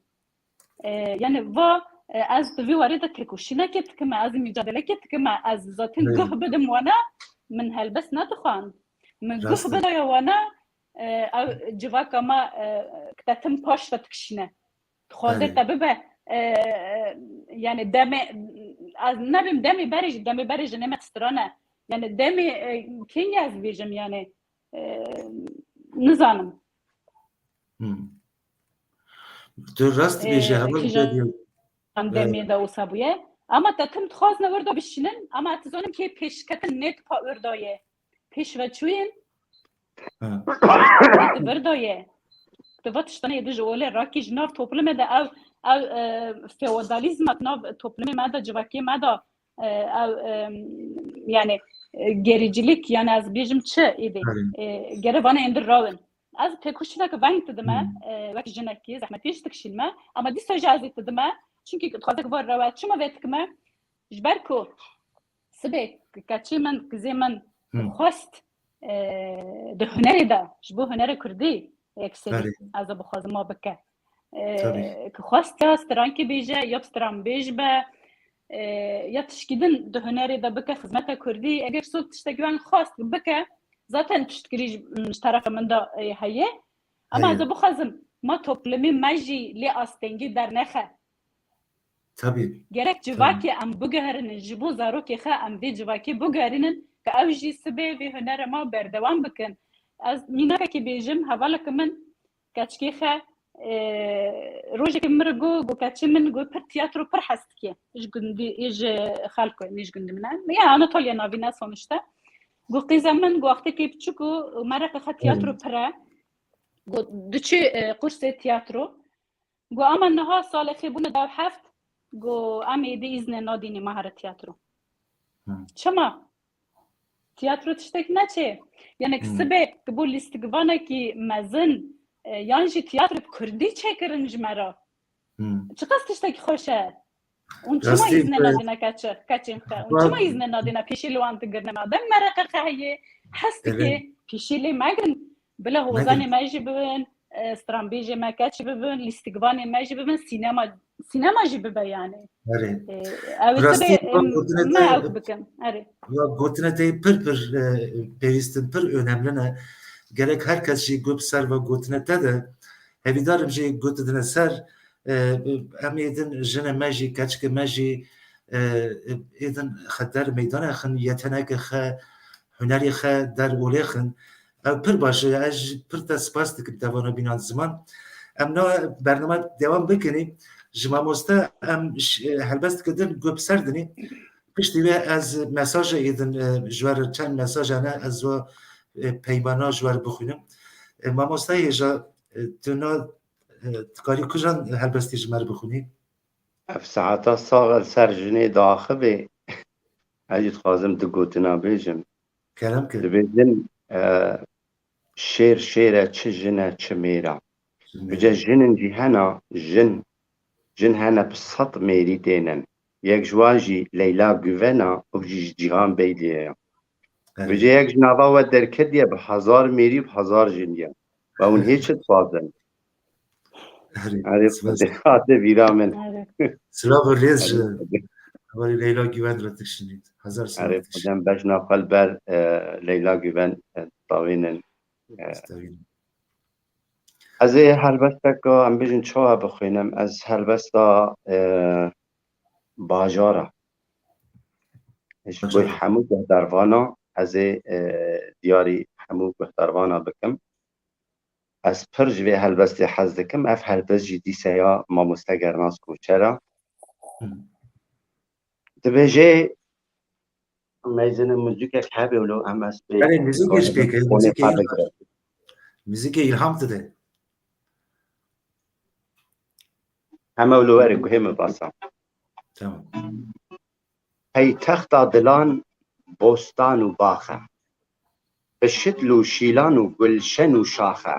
E, yani va, e, ez di vî warê de têkoşînekê dikime, ez micadelekê dikime, ez zaten guh bidim wana, min helbest nedixwand. Min guh bidaya wana, e, ew civaka me, e, te tim paş ve dikişîne. Dixwaze te bibe, e, yani demê, ez nebim demê berê jî, demê berê jî nême stirane. Yani demê, e, kengî ez bêjim yani, e, nizanim. Hmm. Tu rast dibêjî, e, heval kîjan demê de wisa bûye. Ama te tim dixwazine wir de bişînin, ama ez dizanim kê pêşketin nê tipa wir de ye. Pêş ve çûyên, ha, nê di vir de ye. Di va tiştanê êdî ji olê rakî ji nav toplumê de ev, ev, e, feodalîzma di nav toplumê me de, civakê me de, e, ev, e, yani, e, gericilik, yani ez bêjim çi êdî, e, gere vana êndir rawin. Ez têkoşîneke veng didime, e, wek jinekî zehmetî jî dikişînime, ama dîsa jî ez ê didime, çimkî dixwaze ki var rewe, çima vê dikime? Ji ber ku sibê keçê min, kizê min xwest, e, di hunerê de, ji bo hunera kurdî yekserî ez ê bixwazim ma bike. E, ki xwest ya strankî bêje, ya stranbêj be, e, ya tişkî din di hunerê de bike, xizmeta kurdî. Eger sot tiştekî wan xwest bike, zaten piştgirî ji, ji terefa min de, e, heye. Ama ez ê bixwazim ma toplumê me jî lê astengî dernexe. Tabii. Gerek civakê em biguherînin, ji bo zarokê xwe em vê civakê biguherînin, ke ew jî sibê vê hunere ma berdewam bikin. Ez mînakekê bêjim, hevaleke min keçikê xwe E, rojekê min re got, got keçê min, got pir tiyatro pir hes dike. Ji gundî, ji xelko, ne ji gundî min e. Ya Anatoliya navîn e sonuçta. Got qîza min, got wextekê piçûk û mereqê xwe tiyatro pir e. Got diçû, e, kursê tiyatro. Got ama niha salê xwe bûne deh heft. Got em êdî îzne nadînî me here tiyatro. Hı. Çima? Tiyatro tiştek neçe. Yani Hmm. sibê ki bo lîstikvanekî mezin, e, yan jî tiyatro bi kurdî çêkirin ji me re. Hmm. Çiqas tiştekî xweş e. Hûn çima Rastî, îzne e, nadîne keçi-, keçên xwe? Hûn va- çima îzne nadîne pêşî li wan digirine? Madem mereqe xwe heye, hes dike, Evet. pêşî lê megirin. Bila Megirin. hozanê me jî bibin, e, stranbêjê me keçî bibin, lîstikvanê me jî bibin, sînema, sînema jî bibe yani. Erê. E, ew ê Rastî, sibê, va em, gotinê me te, ew bikin. Erê. va gotinê te pir pir, e, pêwîst in, pir önemli ne. Gerek her kes jî guh bi ser va gotinê te de. Hevîdar im jî guh didine ser, e, em êdin jinê me jî, keçikê me jî, e, êdin xwe der meydana xin, yetenekê xwe, hunerê xwe der olê xin. Ew pir baş e, ez jî pir te spas dikim te vana bînan ziman. Em na bername dewam bikinî. Ji mamoste em ş-, helbest kirdin, guh bi ser dinî. Piştî wê ez mesaje êdin, e, ji we re çend mesaj hene, ez we, e, peymana ji we re bixwînim. E, mamoste hêja, e, tu na, e, tu karî kujan helbestî ji me re bixwînî? Ev saeta sax li ser jinê diaxivê. Ez jî dixwazim du gotina bêjim. Kerem kir. Dibêjin, e, şêr şêr e, çi jin e, çi mêr e. Çi mêr e. Bice jinin jî hena, jin, jin hene bi sed mêrî tênin. Yek ji wan jî Leyla Güven a, ew jî ji Cîhan Beyliyê ye. Evet. Bice yek ji nava we derketiye bi hezar mêrî, bi hezar jin ye. Ve hûn hê çi dixwazin? Erê, Erê, spas. Xwedê hate vîra min. Erê. Silav û rêz ji Erê, Xwedê. hevalê Leyla Güven re dikişînît. Hezar silav Erê, dikişînît. Xwedem bejna xwe li ber, e, Leyla Güven, e, tavînin. E, Tavînin. Ez ê helbesteka, em bêjin çawa bixwînim? Ez helbesta, e, bajara. Ji bo Bajara. hemû guhdarvana, ez ê, e, diyarî hemû guhdarvana bikim. Ez pir ji vê helbestê hez dikim. Ev helbest jî dîse ya mamoste Gernas Koçer a. Hı. Dibêje, meyzine muzîkek hebe wilo em ez pê Erê, muzîkê ji pê ke, fonê muzîkê xwe ilham, bigire. muzîkê ilham dide. Heme wilo were guhê min basa. Tamam. Peytexta dilan bostan û bax e. Bi şitl û şîlan û gulşen û şax e.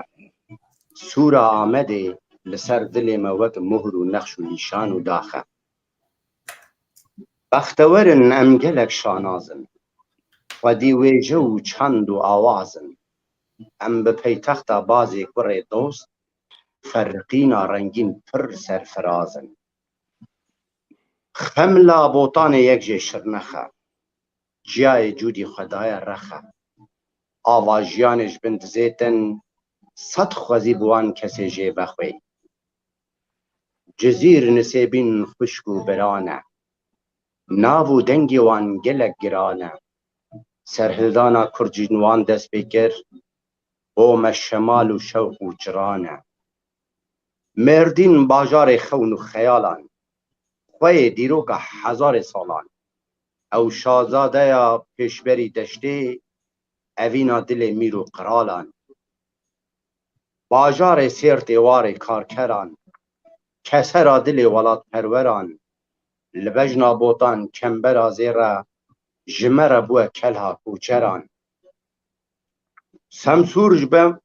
Sûra Amedê li ser dilê me wek mohr û nexş û nîşan û dax e. Bextewer in em gelek şanaz in. Xwedî wêje û çand û awaz in. Em bi peytexta bazê kurê dost, ferriqîna rengîn pir serfiraz in. Xemla Botanê yek jê şirnex e. Ciyayê cûdî xwe daye rex e. Ava jiyanê ji bin dizêtin, sed xwezî bi wan kesê jê vexwê. Cizîr Nisêbîn xwişk û biran e. Nav û dengê wan gelek giran e. Serhildana Kurd jî wan dest pê kir, bo me şemal û şewq û çiran e. Mêrdîn bajarê xewn û xeyalan, xweyê dîroka hezarê salan. Ew şazadeya pêşberî deştê, evîna dilê mîr û qiralan. Bajarê Sêrtê warê karkeran, kesera dilê welatperweran, li bejna Botan kembera zêre, ji me re bûye kelha koçeran. Semsûr ji be-,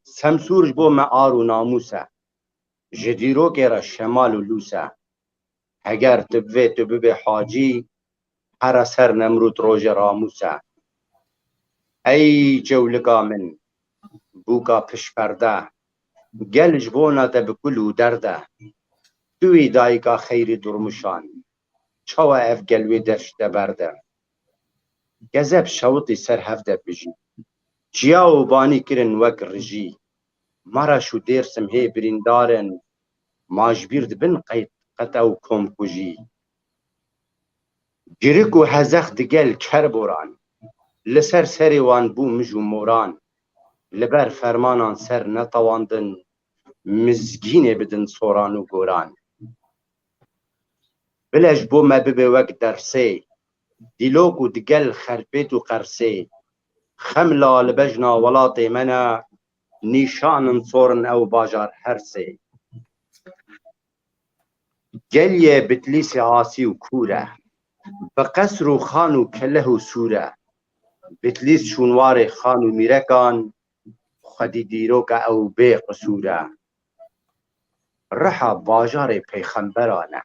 Semsûr ji bo me ar û namûs e, ji dîrokê re şemal û lûs e. Heger tu bivê tu bibê hacî, here ser Nemrûd rojê ramûs e. Ey cewlika min, bûka pişperde, gel ji bona te bi kul û derd e. Tu wî dayika xeyrî durmuşan, çawa ev gel wê deş de berde? Gezeb şewitî ser hev de bijî. Çiya û banî kirin wek rijî. Maraş û Dêrsim hê birîndar in. Ma ji bîr dibin qet, qet ew komkujî. Girik û hezex digel kerboran. Li ser serê wan bû mij û moran. Li ber fermanan ser netewandin. mizgînê bidin soran û goran. Bile ji bo me bibe wek dersê, dîlok û digel xerpêt û qersê. Xemla li bejna welatê me ne, nîşan in sor in ew bajar her sê. Geliyê Bitlîsê asî û kûr e, bi qesr û xan û keleh û sûr e. Bitlîs şûnwarê xan û mîrekan, xwedî dîroka ew bê qisûr e. Riha bajarê peyxemberan e.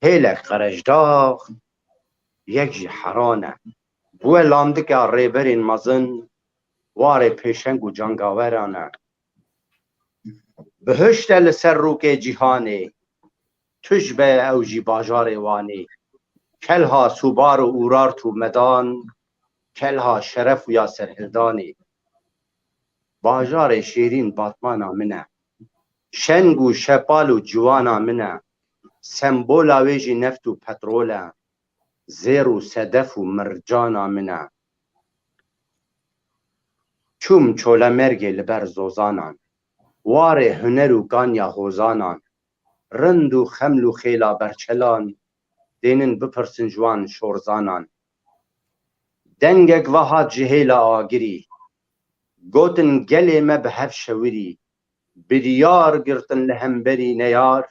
Hêlek Qerejdax, yek jî Heran e. Bûye landika rêberên mezin, warê pêşeng û cangaweran e. Bihişt e li ser rûkê cîhanê, tûj be ew jî bajarê Wanê. Kelha Sûbar û Urart û Medan, kelha Şeref û ya Serhildanê. Bajarê şêrîn Batmana min e. Şeng û şepal û ciwana min e. Sembola wê jî neft û petrol e. Zêr û sedef û mircana min e. Çûm Çolemergê li ber zozanan. Warê huner û kanya hozanan. Rind û xeml û xêla berçelan. Dênin bipirsin ji wan şorzanan. Dengek ve hat ji hêla agirî. Gotin gelê me bi hev şewirî. Biryar girtin li hemberî neyar,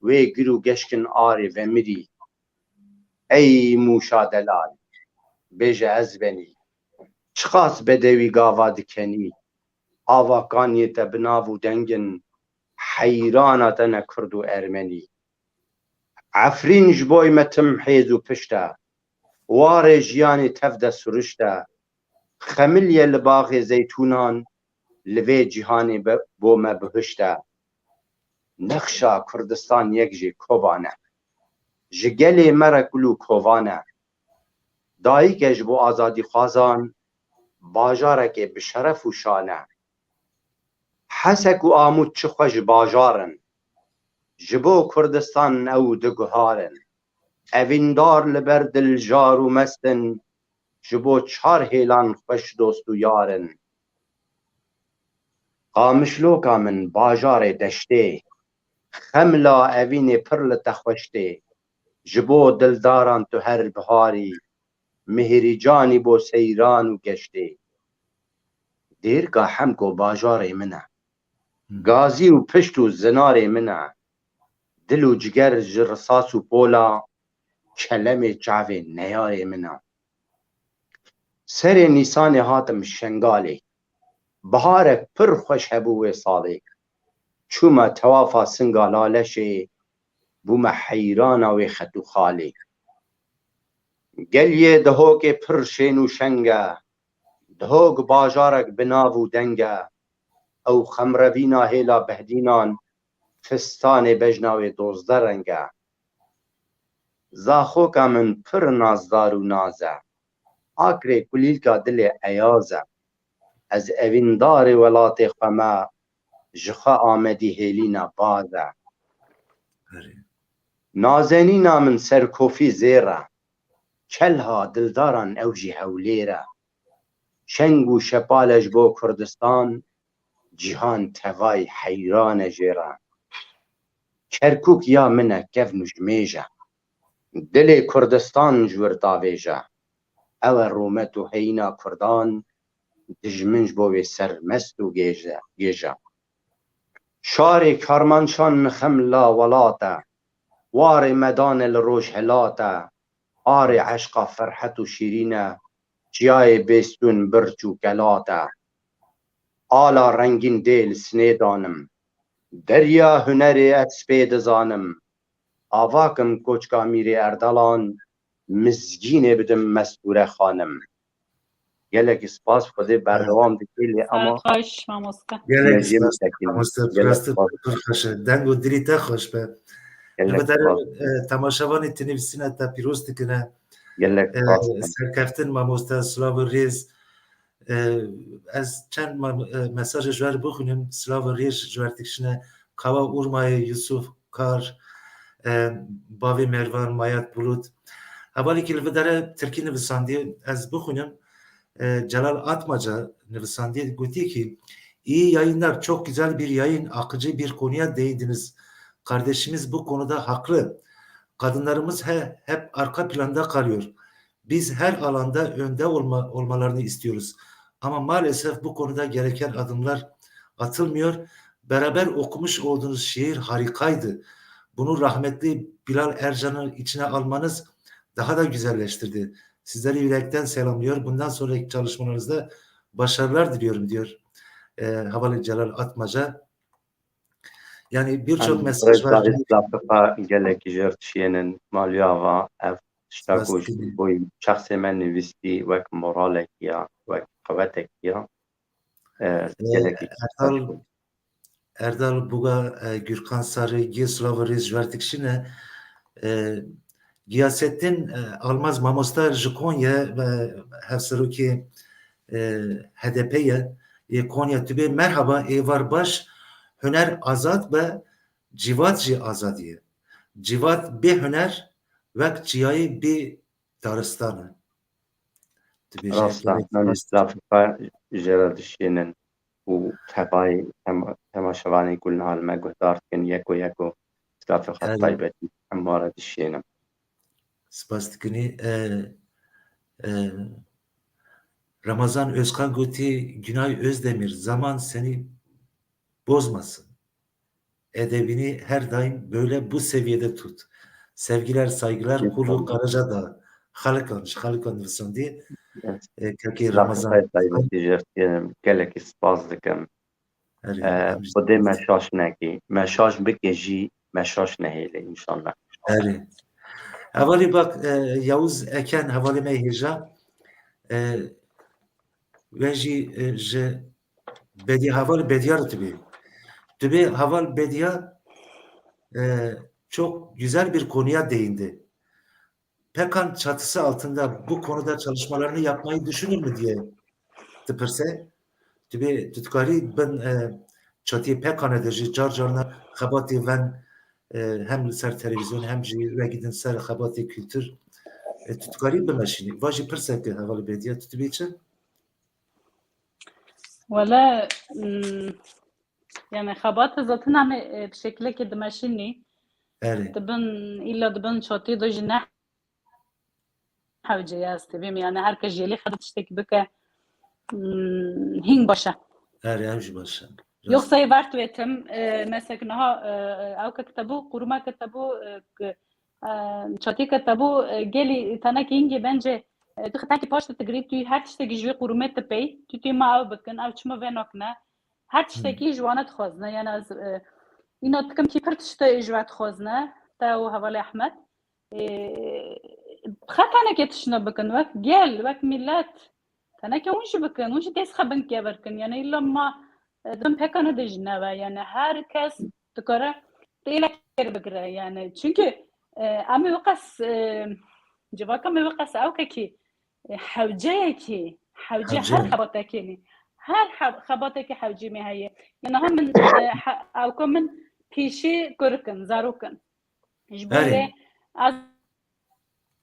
wê gir û geşkin arê vemirî. Ey Mûşa delal, bêje ez benî. Çiqas bedewî gava dikenî. Ava kaniyê te bi nav û deng in, heyrana te ne kurd û ermenî. Efrîn ji boy me tim hêz û pişt e. Warê jiyanê tev de surişt e. Xemilye li baxê zeytûnan, li vê cîhanê be-, bo me bihişt e. Nexşa Kurdistan yek jê kovan e. Ji gelê me re kul û kovan e. Dayik e ji bo azadîxwazan, bajarekê bi şeref û şan e. Hesek û Amûd çi xweş bajar in. Ji bo Kurdistan ew du guhar in. Evîndar li ber diljar û mest in. Ji bo çar hêlan xweş dost û yar in. Qamişloka min bajarê deştê. Xemla evînê pir li te xweş tê. Ji bo dildaran tu her biharî. Mihirîcanî bo seyran û geştê. Dêrka Hemko bajarê min e. Gazî û pişt û zinarê min e. Dil û ciger ji risas û pola, kelemê çavê neyarê min e. Serê Nîsanê hatim Şengalê. Biharek pir xweş hebû wê salê. Çûme tewafa Singa Laleşê, bûme heyrana wê xet û xalê. Geliyê Dihokê pir şên û şeng e. Dihok bajarek bi nav û deng e. Ew xemrevîna hêla behdînan, fistanê bejna wê dozdeh reng e. Zaxoka min pir nazdar û naz e. Akrê kulîlka dilê eyaz e. Ez evîndarê welatê xwe me, ji xwe Amedî hêlîna baz e. Erê. Nazenîna min serkofî zêr e. Kelha dildaran ew jî hewlêr e. Şeng û şepal e ji bo Kurdistan, cîhan tevay heyran e jê re. Kerkûk ya min e, kevn û ji mêj e. Dilê Kurdistan ji wir davêje. Ew e rûmet û heyîna Kurdan, dijmin ji bo wê sermest û gêj e, gêj e. Şarê Karmanşan nixemla welat e. Warê Medanê li Rojhilat e. Arê eşqa Ferhet û Şîrîn e. Çiyayê Bêstûn birç û kelat e. Ala rengîn dê li sinê danim. Derya hunerê ez spê dizanim. Avakim koçka Mîrê Erdelan, mizgînê bidim Mestûre Xanim. Gelekî spas, Xwedê berdewam dike lê ama Serxweş, mamoste. Gelek mejiyê spas, bisekînin. Mamoste, Gelek rast spas. Pir xweş e. Deng û dilî te xweş be. Gelek spas. Li vê derê, e, temaşevanê tenê vîsîna te pîroz dikine. Gelek spas. E, serkeftin mamoste, silav û rêz. E, ez çend ma-, e, mesajê ji we re bixwînim, silav û rêz ji we re dikişine. Kawa Urmayê Yusuf Kar, e, bavê Mervan Mayat Bulut. Hevalekî li vê derê tirkî nivisandiye, ez bixwînim. E, Celal Atmaca nivisandiye, gotiye ki, İyi yayınlar, çok güzel bir yayın, akıcı bir konuya değindiniz. Kardeşimiz bu konuda haklı. Kadınlarımız he, hep arka planda kalıyor. Biz her alanda önde olma, olmalarını istiyoruz. Ama maalesef bu konuda gereken adımlar atılmıyor. Beraber okumuş olduğunuz şiir harikaydı. Bunu rahmetli Bilal Ercan'ın içine almanız daha da güzelleştirdi. Sizleri yürekten selamlıyor. Bundan sonraki çalışmalarınızda başarılar diliyorum diyor e, Havali Celal Atmaca. Yani birçok mesaj var. Rêzdayî Zafika gelekî jêr dişiyênin, malûya va ev tişta ku ji bo şexsê me nivîstî wek moralekî ya, wek qewetekî ya. E, gelekî Erdal, Erdal Buga, e, Gürkan Sarı, Gil Slava Rêz ji wer dikişîne. E, Giyasettin, e, Almaz mamosta ji Konya ve hevserokê, e, H D P ye, yê Konya. Tu bê merhaba, êvar baş, huner azad be, civat jî azadî ye. Civat bê huner wek çiyayê bê daristan e. Tu bêjî Rast e, gerek min rast. Zafika jê re dişînin û tevayê tema-, temaşevanê ku niha li me guhdar dikin, yeko yeko zafika Erê. taybetî em wa re dişînim. Spas dikinî. E, e, Ramazan Özkan gotî, Günay Özdemir, zaman seni bozmasın. Edebini her daim böyle bu seviyede tut. Sevgiler, saygılar, Kulu Karacadağ. Xalikan, ji Xalikan nivîsandî. E, kekê Ramazan. Zafika taybetî jê re dişînim. Gelekî spas dikim. Erê, E, em jî Xwedê me şaş nekî. Me şaş bike jî, me şaş nehêle înşallah. Erê. Hevalê bak, e, Yavuz Eken, hevalê me hêja. E, we jî, e, ji Bediye, heval Bediya re tu bê. Tu bê heval Bediya, e, çok güzel bir konuya değindi. PKK'nın çatısı altında bu konuda çalışmalarını yapmayı düşünür mü diye dipirse. Tu bê, tu dikarî bin, e, çatiyê PKK'nê de jî car carna xebatê ven, e, hem li ser televîzyon hem jî wekî din ser xebatê kultur, e, tu dikarî bimeşînî. Va jî pirseke hevalê Bediya, tu dibê çi? Wele, mm, yani xebata zaten em ê, e, bi şekilekê dimeşînî. Erê. Dibin, îlla dibin çatiyê de jî ne hewce ye ez têbêm. Yani her kes jêlî xwe tiştekî bike, mm, hîn baş e. Erê, ew jî baş e. Rast. Yoksa ê ver tu êtim, e, mesela niha, e, e, ew ke kitebû, qurûma kitebû, e, ke, e, çatî kitebû, e, gelî tenekî hingê bence, e, tu xetekî paş de tigirî, tu her tiştekî ji wê qurûmê tu pey, tu tê ma ew bikin, ew çima vê nakine. Her Hmm. tiştekî ji wana dixwazine. Yani ez, e, îna dikim kî pir tişte ji we dixwazine, te û hevalê Ehmed. Ê, xetanekê tiştine bikin, wek gel, wek millet. Teneke hûn jî bikin, hûn jî dest xwe bin kevirkin. Yani îlla ma, e, di bin PKK'nê de jî nebe. Yani her kes dikare têlekê bigire. Yani çünkü, e, em ê weqas, e, civaka me weqas ew kekî, e, hewceyekî, hewce her Hewce. xebatekê ne. Her he-, xebatekê hewcê me heye. Yani ha min, e, he-, ewka min pîşî kurik in, zarok in. Ji bo Erê. Wê ez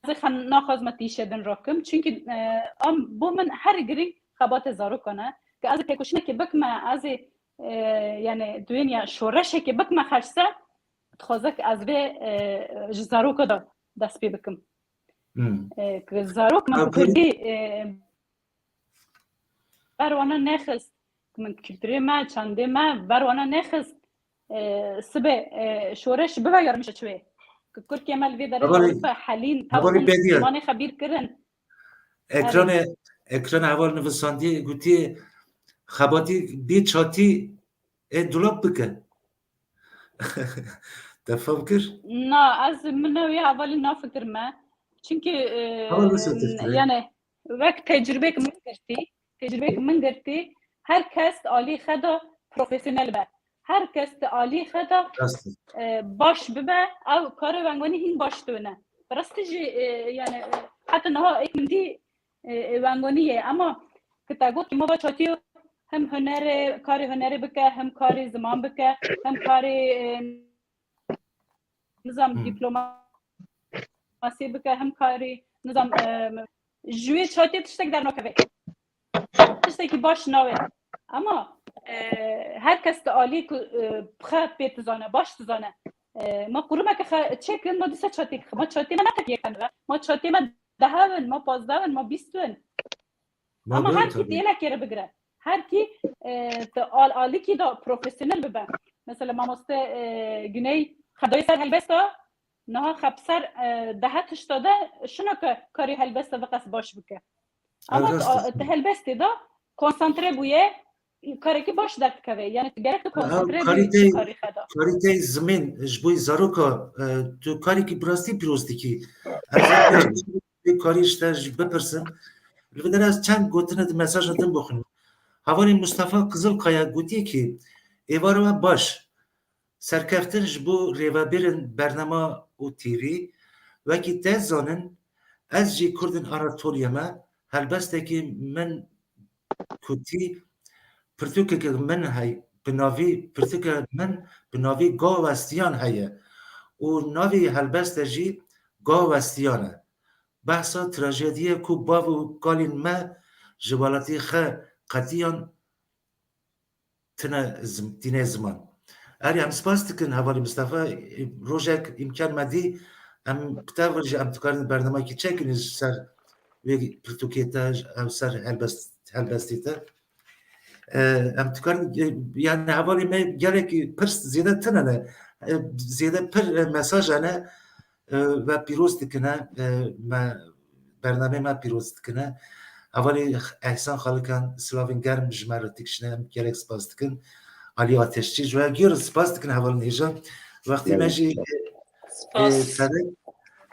ê xem naxwazme tîşe din rakim. Çünkü, e, em bo min her girîng xebatê zarokan e. Ke ez ê têkoşînekê bikme, ez ê, e, yani duên ya şoreşekê bikme xerse, dixwaze ke ez vê, e, ji zaroka de dest pê bikim. Hmm. E, ke zarok min Ew bi kurdî, e, ber wana nexist. Min kulturê me, çandê me ber wana nexist. E, sibê, e, şoreş bibe yarmişe çi wê. Ke kurkê me li vê derê Hevalê, Ewropa helîn, hevalê tewxin, Bediye. Zimanê xwe bîr kirin. Ekranê, ekranê heval nivisandî, gotî, xebatî bê çatî ê dulab bike. Te fam kir? Na, ez min ne wê hevalî nafikirme. Çünkü, e, Heval nasıl fikirî? Yani, wek tecrübek min girtî, tecrübek min girtî, her kes alî xwe de profesyonel be. Her kes di alî xwe de, Rast e. e, baş bibe, ew karê wengwanî hîn baş dibine. Bi rastî jî, e, yani, e, heta niha êk min dî, e, e, wengwanî ye. Ama ki te got ki ma va çatiyo hem hunerê, karê hunerê bike, hem karê ziman bike, hem karê, e, nizam Hmm. dîplomasî bike, hem karê nizam, e, ji wê çatiyê tiştek dernakeve. Tiştekî baş nawe. Ama e, her kes di alî ku, e, xwe pê dizane, baş dizane. E, ma qurumeke xwe çêkin, ma dîsa çatê xwe, ma çatê me ne tek yek tane be, ma çatê me dehev in, ma pazdeh in, ma bîst in. Ama her kî têlekê re bigire. Her kî, e, di al-, alikî de profesyonel bibe. Mesela mamoste, e, Güney xedayê ser helbesta, niha xwe bi ser, e, dehe tişta de şino ke karê helbesta veqas baş bike. Ama tu, tu helbestê de konsantre bûye, karekî baş derdikeve. Yani tu gerek tu konsantre bî karî te, karî xwe de. Karî te zimên ji bo zaroka, e, tu karekî bi rastî pîroz dikî. Ez ê karî ji te jî bipirsim. Li vir de ez çend gotine di mesaja din bixwînim. Hevalê Mustafa Qizilkaya gotiye ki êvara we baş. Serkeftin ji bo rêvebirên bernama û T V. Wekî te zanin, ez jî Kurdên Anatoliya me, helbestekî min kutî, pirtûkeke min hey, bi navî, pirtûke min bi navî Gawestiyan heye û navê helbeste jî Gawestiyan e. Behsa trajediyê ku bav û kalên me ji welatî xwe qetiyan tine zim-, tîne ziman. Erê, em spas dikin hevalî Mistefa, rojek îmkan me dî, em bi te ve jî em dikarin bernameyekî çekin ji ser wê pirtûkê te, ew ser helbest-, helbestê te. E, em dikarin, e, yani hevalê me gelekî pirs zêde tine ne, e, zêde pir, e, mesaj hene, e, ve pîroz dikine, e, me, bernameyê me pîroz dikine. Hevalê Ehsan Xalikan, silavên germ ji me re dikişine, em gelek spas dikin. Alî Ateşçî, ji we gelek spas dikin hevalên hêja. Wextê me jî, e, e, Spas. Ferek.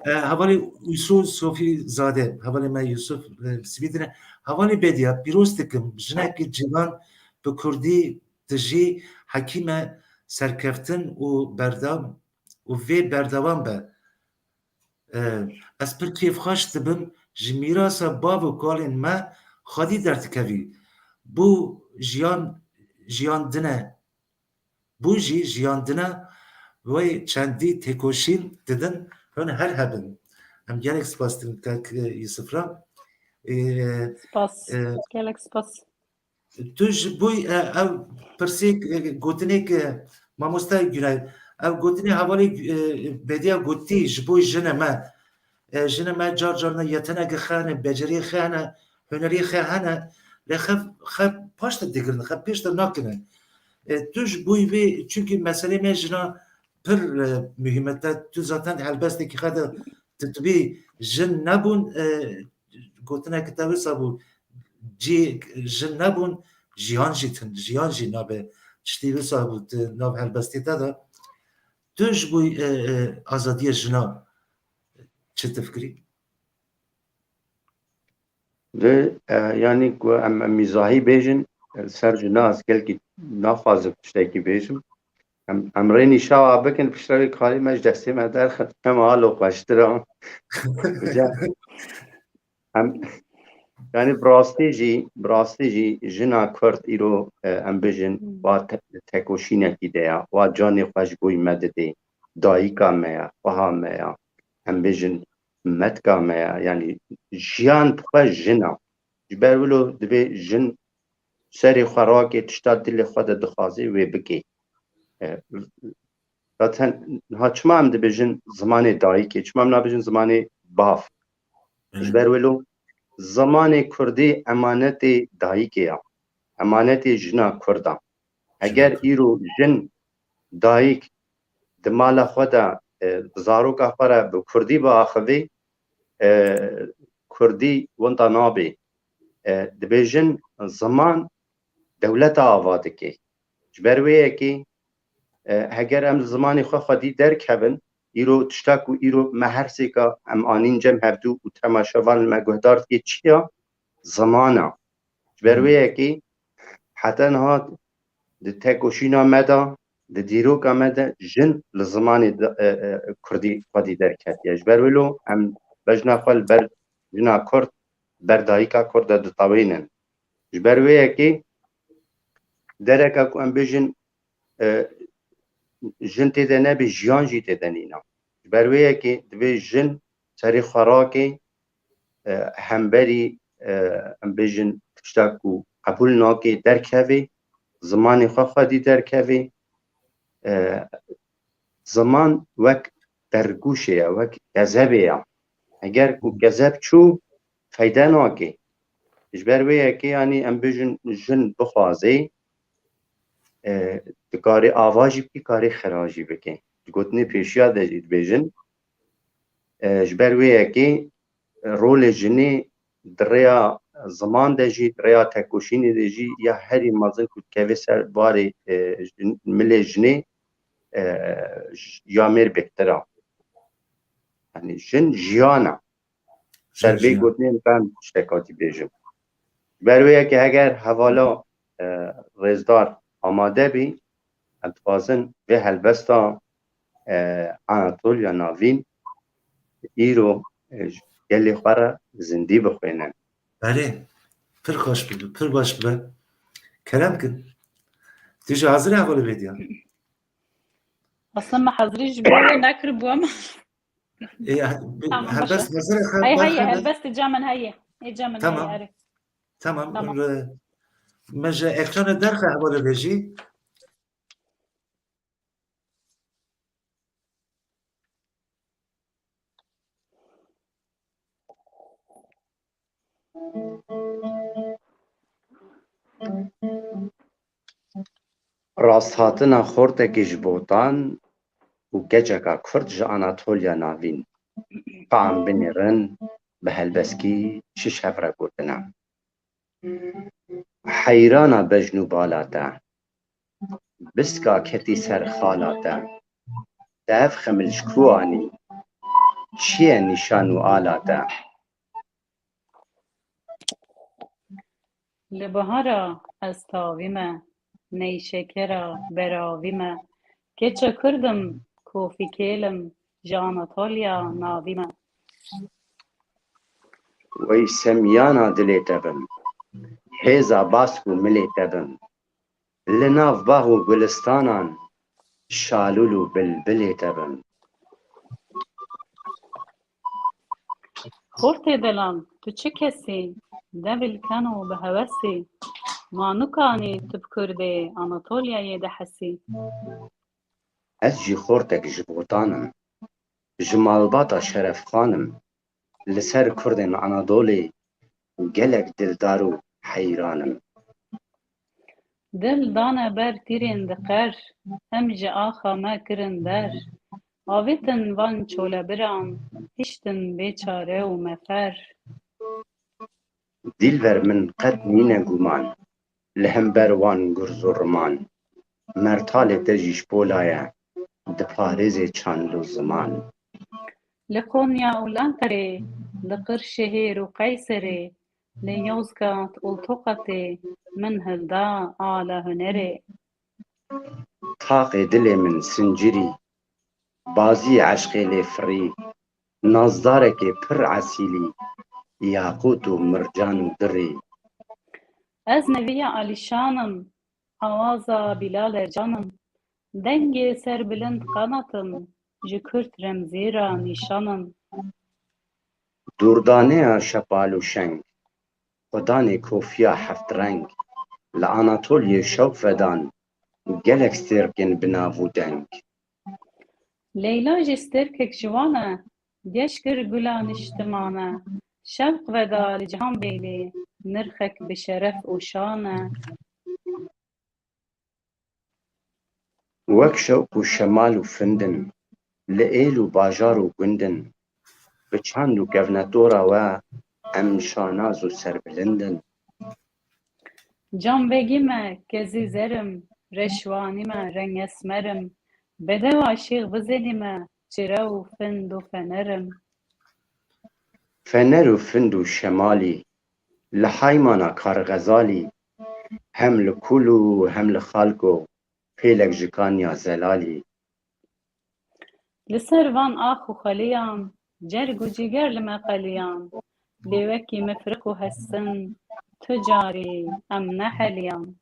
E, hevalê Yusuf Sofî Zade, hevalê me Yusuf, e, Sibî dine. Hevalê Bediya, pîroz dikim, jinekî ciwan bi kurdî dijî, hekîm e, serkeftin û berdam û vê berdewam be. E, ez pir kêfxweş dibim, ji mîrasa bav û kalên me xwedî derdikevî. Bû jiyan, jiyan din e. Bû jî jiyan din e, wê çendî têkoşîn didin, hûn her hebin. Em gelek spas dikin kak Yusuf re. E, Spas. E, Gelek spas. Tu ji bo, e, ew pirsê, e, gotinê ke mamoste Günay, ew gotinê hevalê, e, Bediya gotî ji bo jinê me. E, jinê me car carna yeteneke xwe hene, beceriyê xwe hene, huneriyê xwe hene, lê xwe, xwe paş de digirin, xwe pêş de nakine. E, tu ji bo vê, çunkî meselê me jina pir, e, muhîm e. Te, tu zaten helbestekî xwe de tu dibî jin nebûn, e, gotineke te wisa bû, cî jin nebûn, jiyan jî tun, jiyan jî nabe. Tiştî wisa bû di nav helbestê te de. Tu ji bo, e, e, azadiya jinan çi difikirî? Vê, e, yanî ku em, em mîzahî bêjin, e, ser jina ez gelkî naxwazim tiştekî bêjim. Em, em rê nîşawa bikin, piştre wê karî me ji destê me derxin, em halo xweştir a. Em, yanî bi rastî jî, bi rastî jî jina Kurd îro, e, em bêjin, Hmm. wa te-, tekoşînekî de ya, wa canê xwe ji bo me didê, dayika me ya, xweha me ya, em bêjin, metka me ya, yanî jiyan bi xwe jin a. Ji ber wilo divê jin serê xwe rake, tişta dilê xwe de dixwazê wê bike. E, zaten niha çima em dibêjin zimanê dayikê, çima em nabêjin zimanê bav? Ji ber wilo zimanê kurdî emanetê dayikê ya, emanetê jina Kurd a. Eger îro jin, dayik di mala xwe de, e, bi zaroka xwe re bi kurdî biaxivê, e, kurdî winda nabê. E, dibêjin ziman dewleta ava dike. Ji ber wê yekê, e, heger em li zimanê xwe xwedî derkevin, îro tişta ku îro me her sêka em anîn cem hevdû û temaşevan li me guhdar dike çi ya? Ziman a. Ji ber wê yekê heta niha di tekoşîna me de, di dîroka me de jin li zimanê de, e, e, kurdî xwedî derketiye. Ji ber wilo em bejna xwe li ber jina kurd, ber dayika kurd de ditewênin. Ji ber wê yekê dereka ku em bêjin, e, jin tê de nebe, jiyan jî tê de nîne. Ji ber wê yekê divê jin serê xwe rake, e, hemberî, e, em bêjin tişta ku qebûl nake derkeve, zimanê xwe xwedî derkevê. E, ziman wek bergûşê ye, wek kezebê ye. Eger ku kezeb çû, feyde nake. Ji ber wê yekê, yanî em bêjin, jin bixwaze, e, dikarê ava jî bikî, karê xira jî bikî. Di gotinê pêşiya de jî dibêjin, e, ji ber wê yekê, e, rolê jinê di rêya ziman de jî, di rêya tekoşînê de jî ya herî mezin ku dikeve ser barê, e, jin-, milê jinê, e, j-, ya mêr bêhtir e. Yanî jin jiyan e. Ser vê gotinê em tiştek hatî bêjin. Ji ber wê yekê heger hevala, e, rêzdar amade bî, em dixwazin vê helbesta, e, Anatoliya Navîn îro, e, ji gelê xwe re zindî bixwînin. Belê, pir xweş bibe, pir baş bibe. Kerem kin. Tu jî hazir e hevalê vêdiya? Aslında me hazirî ji bo wê nekiribû ama. Ê, be-, Tamam, helbest baş e. Hazir e, Heye, heye, helbest. Helbest ca min heye. Ê, ca min Tamam. Heye, erê. Tamam. Tamam. Re-, me ji ekranê derxe hevalê vê jî. Rasthatina xortekî ji Botan û keçeka Kurd ji Anatoliya Navîn. Qan binêrin, bi helbestkî şiş hev re gotine. Heyrana bejn û bala te, biska ketî ser xala te. Te ev xemil ji ku anî? Çi ye nîşan û ala te? Li bihara ez tavî me, neyşekera beravî me. Keça Kurd im, kofî kêl im, ji Anatoliya Navî me. Wey semiyana dilê te bim, hêza bask û milê te bim. Li nav bax û gulistanan şalûl û bilbilê te bim. Xortê delal, tu çi kesî? Devilkeno bi hewesî. Ma nukanî tu bi Kurdê Anatoliyayê dihesî. Ez jî xortek ji Botan im, ji malbata Şerefxan im. Li ser Kurdên Anadolê gelek dildar û heyran im. Dil dane ber tîrên di qer, em ji axa me kirin der. Avêtin van çolebiran, hiştin bê çare û mefer. Dîlber min qet nîne guman, li hember wan gurz û riman. Mertalê te jî ji pola ye, diparêzê çand û ziman. Li Konya û Lanqerê, li Qirşehêr û Qeyserê, li Yozgat û Toqatê, min hilda ala hunerê. Taqê dilê min sincirî, bazî eşqê lê firî, nazdarekê pir esîlî, yaqût û mircan û dirî. Ez neviya Alîşan im, awaza Bîlal Ercan im. Dengê serbilind qanat im, ji Kurd Remzî ra nîşan im. Dûrdaneya şepal û şeng, xudanê kofiya heft reng, li Anatoliyê şewq vedan, gelek stêrkên bi nav û deng. Leyla jî stêrkek ji wan e, geş kir gula niştiman e, şewq veda li Cihanbêglê, nirxek bi şeref û şan e. Wek şewq û şemal û findin, li êl û bajar û gundin, bi çand û kevnetora we em şanaz û serbilind in. Canbegî me, kezî zer im, reşwanî me, reng esmer im, bedewa Şêx Bizenî me, çire û find û fener im. Fener û find û şemalî, li haymana Kar Xezalî, hem li kul û hem li xalko, pêlek ji kanya zelalî. Li ser van ax û xeliyan, cerg û cîger li me qeliyan, lê wekî mifriq û hesin, tu carî em neheliyan.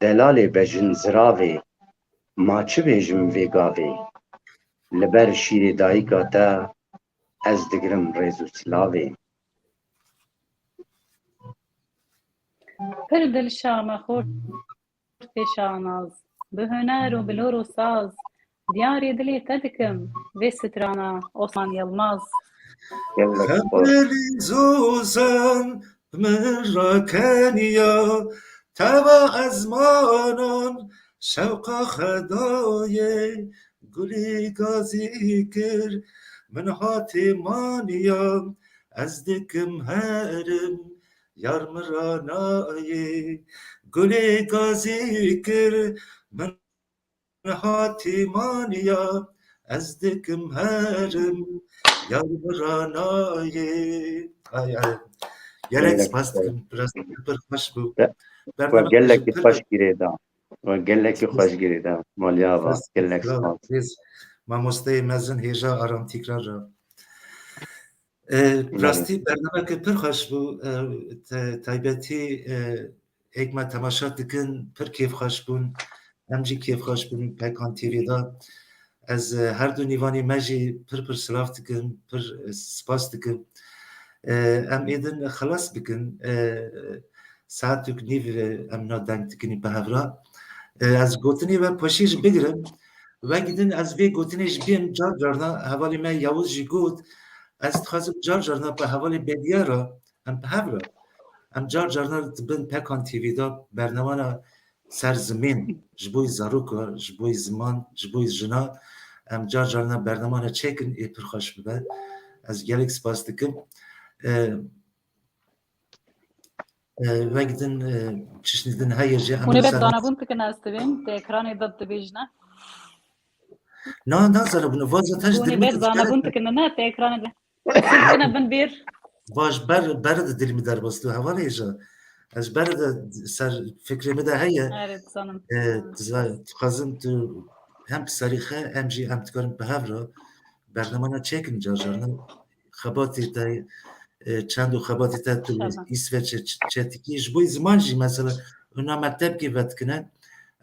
Delalê bejin ziravê, ma çi bêjim vê gavê? Li ber şîrê dayika te, ez digirim rêz û silavê. Pir dilşa me xort pêşanaz, bi huner û bi lor û saz, diyarê dilê te dikim vê strana Osman Yilmaz. Gelek spas. Xebelî zozan min rakeniya, teva ezmanan şewqa xedayê, gulê gazî kir min hatê maniya, ez dikim herim yar min ranayê, gulê gazî kir min hatî maniya, ez dikim herim yar min ranayê. Ay, ay. Gelek Gelek spas spas. dikim, bi rastî pir xweş bû. Te-, Bername we gelekî pir xweş girêda. We gelekî Spas. xweş girêda. Maliya va. Spas. Gelek Spas. spas. Biz mamosteyê mezin hêja Aram Tîkrar ra. E, Belê. Rastî bernameke pir xweş bû. E, te-, taybetî, e, êk me temaşa dikin, pir kêfxweş bûn. Em jî kêfxweş bûn Pekan T V de. Ez, e, her du nîvanê me jî pir pir silav dikim, pir, e, spas dikim. E, em êdin xilas bikin. E, saetuk nîv, e, em na deng dikinî bi hev re. E, ez gotinê we poşî jî bigirim. Wek din ez vê gotinê jî bêm car carna hevalê me Yavuz jî got, ez dixwazim car carna bi hevalê Bediye re, em bi hev re. Em car carna di bin Pekan T V de bernamana ser zimên, ji bo zarok, ji bo ziman, ji bo jina, em car carna bernamana çêkin, ê pir xweş bibe. Ez gelek spas dikim. E, e, wek din, e, çişnî din heye jî, em Hûn ê wisa bek zanebûn dikin ez dibêm, di ekranê de dibêjine. Na, na zanebûn, va zaten ji Hûn ê dilê bek min zanebûn dikene. Dikin, ne, di ekranê de. Sîn dikine bin bêr. Va ji ber, ber de dilê min derbas tu, hevalê jî. Ez ber de ser fikrê min de heye. Erê, dizanim. E, diza-, dixwazim tu hem bi serî xe, hem jî em dikarin bi hev re bernamana çêkin car carna. Xebatê te, e, çend û xebatê te tu Şaban. Îsveçê ç-, çetikî. Ji bo ziman jî mesela, hûna mektebkê vedikine.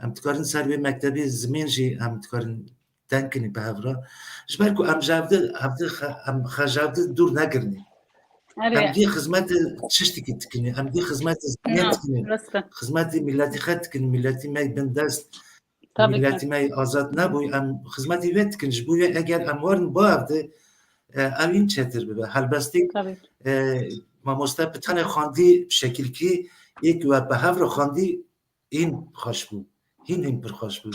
Em dikarin ser wê mektebê zimên jî em dikarin deng kinî bi hev re. Ji ber ku em ji hev di, hev di xe-, em xwe ji hev di dûr negirinî. Erê. Em dî xizmetê çiştikî dikinî, em dî xizmetê zimên Na, dikinî. Rast e. Xizmetê miletî xe dikin, miletî me bin dest. Tabii ki. Miletî me azad nebûy, em xizmetî wê dikin. Ji bo wê eger em werin ba ev de, e, ev hîn çêtir bibe. Helbestî, Tabii ki. e, mamoste bi tenê xwendî şekilkî, yek we bi hev re xwendî hîn xweş bû. Hîn, hîn pir xweş bû.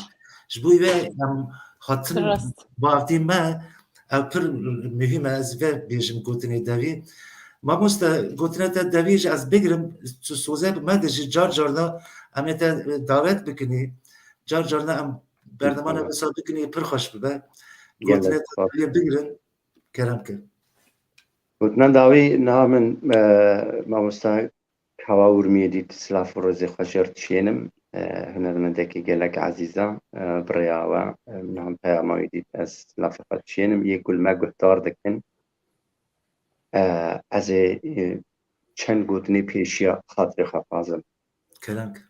Ji bo wê em hatin Pir rast. Ba ev de me, ev pir muhîm e, ez vê bêjim gotinê devî. Mamoste, gotinê te devî jî ez bigirim, tu soze bi me de jî car carna em ê te davet bikinî. Car carna em bernamana Înşallah. Wisa bikinî, pir xweş bibe. Gelek Gotinê te spas. Lê bigirin, kerem ke. Gotina dawî niha min, e, mamosta Kawa Urmiyê dît, silav û rêzê xwe jê re dişênim. E, hunermendekî gelek ezîz e, e, bi rêya we, e, niha min peyama wî dît, ez silavê xwe dişênim. Yê ku li me guhdar dikin. E, ez ê, e, çend gotinê pêşiya xatirê xwe xwazim. Kerem ke.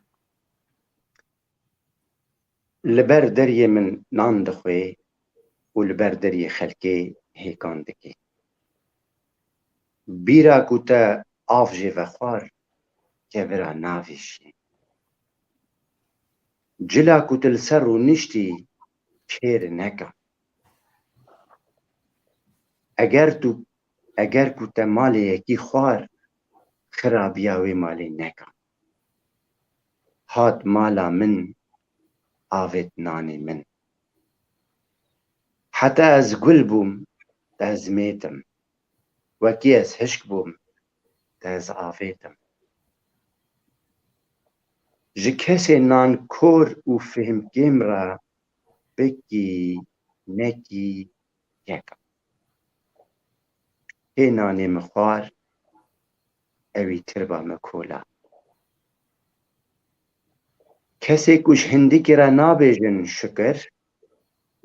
Li ber deriyê min nan dixwê û li ber deriyê xelkê hêkan dikê. Bîra ku te av jê vexwar, kevira navêşiyê. Cila ku tu li ser rûniştî, kêr neka. Eger tu, eger ku te malê yekî xwar, xirabiya wê malê neka. Hat mala min, avêt nanê min. Heta ez gul bûm, te ez mêt im. Wekî ez hişk bûm, te ez avêt im. Ji kesê nankor û fêhmkêm re bikî nekî yek im. Hê nanê min xwar, ewî tirba min kola. Kesê ku ji hindikî re nabêjin şikir,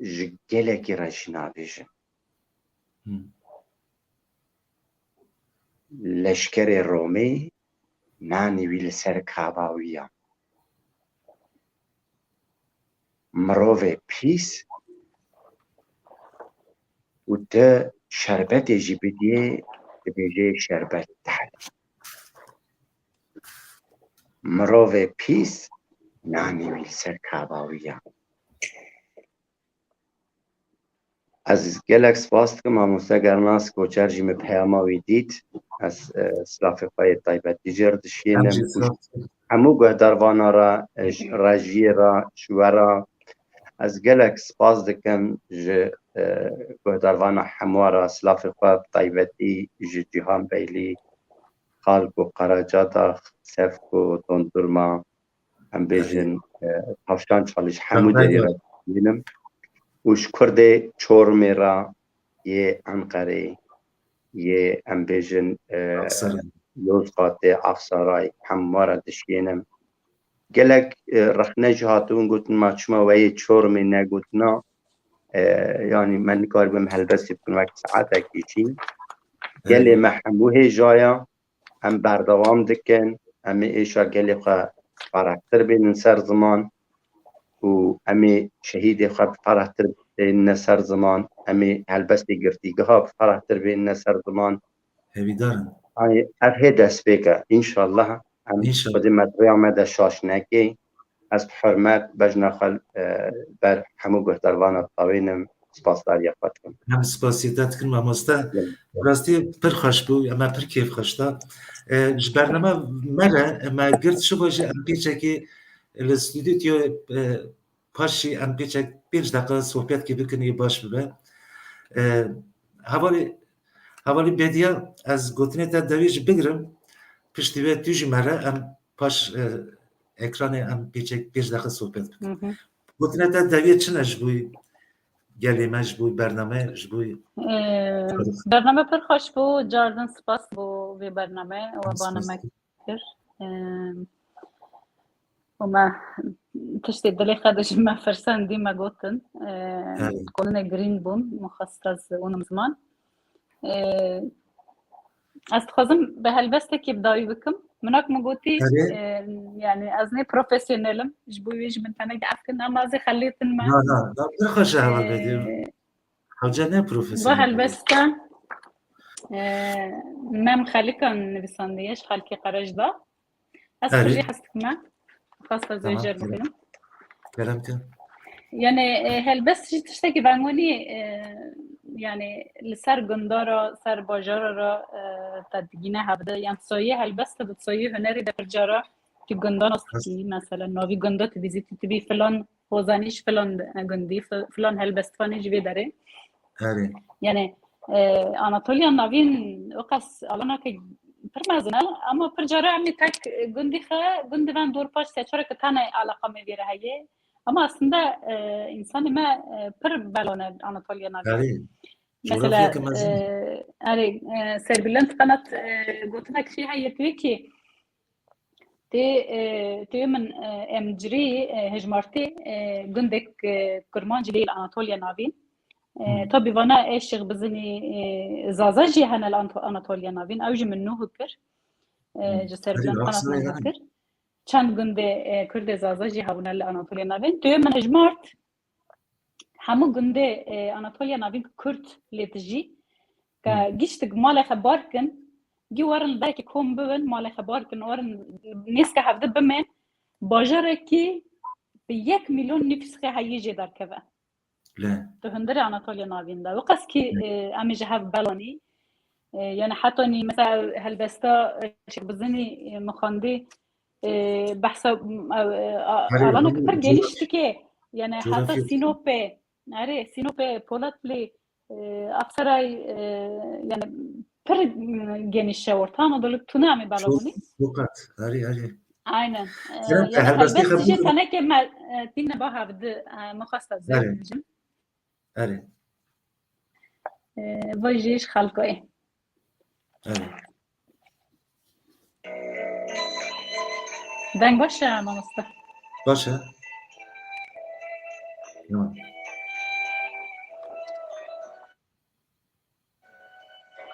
ji gelekî re jî nabêjin. Hmm. Leşkerê Romê nanî wî li ser kava wî ya. Mirovê pîs û tu şerbetê jî bidiyê, dibêjê şerbet dihere. Mirovê pîs nanî wî li ser kava wî ya. Ez gelek spas dikim mamoste Gernas Koçer jî min peyama wî dît. Ez, e, silafê xwe yê taybetî jê re dişiyênim. Em jî û silav dikin. Hemû guhdarvana re, e, ji rejiyê re, ji we re. Ez gelek spas dikim ji, e, guhdarvana hemû re, silafê xwe bi taybetî ji Cîhan Beylî, Xalk û Qerecadax, Sevk û Dondurma, em bêjin, e, Tavşan Çalîş, hemû derî re dibînim. Û ji Kurdê Çorumê re, yê Enqerê, yê em bêjin, e, Yozgatê, Axsaray, hemû re dişkênim. Gelek, e, rexne jî hatibûn gotin, ma çima we yê Çorumê negotina? E, yanî me nikaribû em helbestê bikin wek saetekî jî. Gelê me hemû hêja ya, em berdewam dikin, em ê êşa gelê xwe ferehtir bênin ser ziman û em ê şehîdê xwe bi ferehtir bênine ser ziman, em ê helbestê girtîgeha bi ferehtir bênine ser ziman. Hêvîdar in. Ay, ev hê destpêk e. Înşallah em Înşallah. Xwedê me rêya me de şaş nekê. Ez bi hurmet bejna xwe, e, ber hemû guhdarvana dixwînim, spasdariya xwe dikim. Em spasiyê te dikin mamoste. Gelek. Rastî pir xweş bû, me pir kêf xweş da. E, ji bername me re, me girt şiva jî em pêçekê li stûdyoyê, e, paşî em pêçek pênc deqa sohbetkê bikin, ê baş bibe. E, hevalê, hevalê Bediya, ez gotinê te dewê jî bigirim, piştî wê tu jî me re em paş, e, ekranê em pêçek pênc deqa sohbet bikin. Hı hı. Gotinê te dewê çi ne ji bo gelê me, ji bo bername, ji bo Ee, bername pir xweş bû. Cardin spas bû vê bername. We bana me kir. Ee, û me tiştê dilê xwe de ji me firsendî me gotin. Ee, konine girîng bûn. Min xwest ez ûnim ziman. Ee, ez dixwazim bi helbestekê bi dawî bikim. Minak min gotî, Erê. e, yani ez ne profesyonel im. Ji bo wê ji min tenê ef kin, ama ez ê xelêtin me. Na, na, na, pir xweş e heval Bediya. Ee, Hewce ne profesyonel. Bu helbeste, e, Mem Xelikan nivîsandiye ji Xelkê Qerecda. Ez Erê. Pir jê hez dikim. Xwest ez Tamam, jêr kerem. Bikim. Kerem ke. Yani, e, helbest jî tiştekî vengonî, e, yani li ser gundara, ser bajara ra, e, te digîne hevde. Yani soyê helbest de, soyê hunerî de pir cara tu gundan nas dikî, mesela navî gunda tu vîzîtî tu bî filan Hozanî ji filan gundî, fi-, filan helbestvanê ji vê derê. Erê. Yani, e, Anatoliya Navîn o qas alanake pir mezin e, ama pir cara em ê tek gundî xe, gundî ven dor paş se çora ke tane alaqa me vê re heye. Ama aslında, e, insanê me, e, pir belan e Anatoliya Navîn. Erê. Mesela, Coğrafya ke mezin e, e. Erê, e, Serbülent Kanat, e, gotinek şey heye pê ki, Tê, e, tê min, e, em cirê, e, hejmartê, e, gundek, e, Kurmancî lê li Anatoliya Navîn. E, Hmm. Tabî vana ê Şêx Bizinî, e, Zaza jî hene li Anto-, Anatoliya Navîn. Ew jî min nû kir. E, Hmm. Ji ser Erê, Bülent Qanat Aksarayê min hene. Kir. Çend gundê, e, Kurdê Zaza jî hebûne li Anatoliya Navîn. Tê min hejmart. Hemû gundê, e, Anatoliya Navîn Kurd lê dijî, ke Hmm. giştik malê xwe bar kin, gî werin li berekî kom bibin, malê xwe bar kin, werin nêzke hevdi bimên, bajarekî bi yek milyon nifûs xwe heyî jê derkeve. Le. Tu hundirê Anatoliya Navîn de. Wê qas kî, Hı. e, em ê ji hev belanî. E, yani heta nî, mesela helbesta, e, Şêx Bizinî, e, min xwendî, e, behsa, e, a-, Erê, alana hemû pir coğraf-, geniş dike. Yani heta coğrafya Sinopê, erê, Sinopê, Polatpilê, e, Aksaray, e, yani pir, m, geniş e Orta Anadolu, tune em ê Çok, belavunî. Çok kat. Erê, erê. Aynen. E, Kerem, yani helbestê helbest xwe jî bû. Teneke me, e, tîne ba hevdi, e, me xwesta zêr Erê. Bijim. Erê. E, vay jî ji xelkayê. Erê. Deng baş e, mamoste? Baş e. Tamam.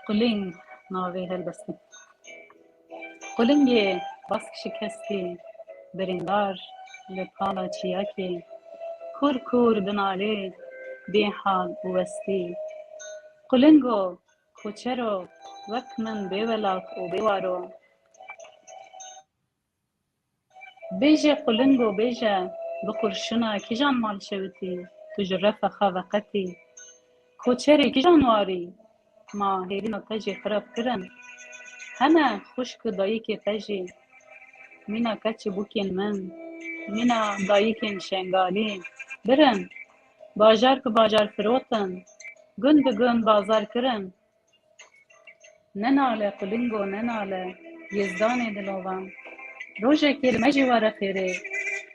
Quling navê helbestê. Qulingê bask şikestî, birîndar li pala çiyakê, kûr kûr dinalê, bê hal û westî. Qulingo, koçero, wek min bê welak û bê waro. Bêje qulingo bêje, bi qurşina kîjan mal şewitî, tu ji refa xwe veqetî. Koçerê kîjan warî, ma hêrîna te jî xirab kirin. Hene xwişk û dayikê te jî, mîna keç û bûkên min, mîna dayikên Şengalî, birin. Bajar bi bajar firotin, gund bi gund bazar kirin. Nenale qulingo nenale, yêzdanê dilovan. Rojekê li me jî were xêrê,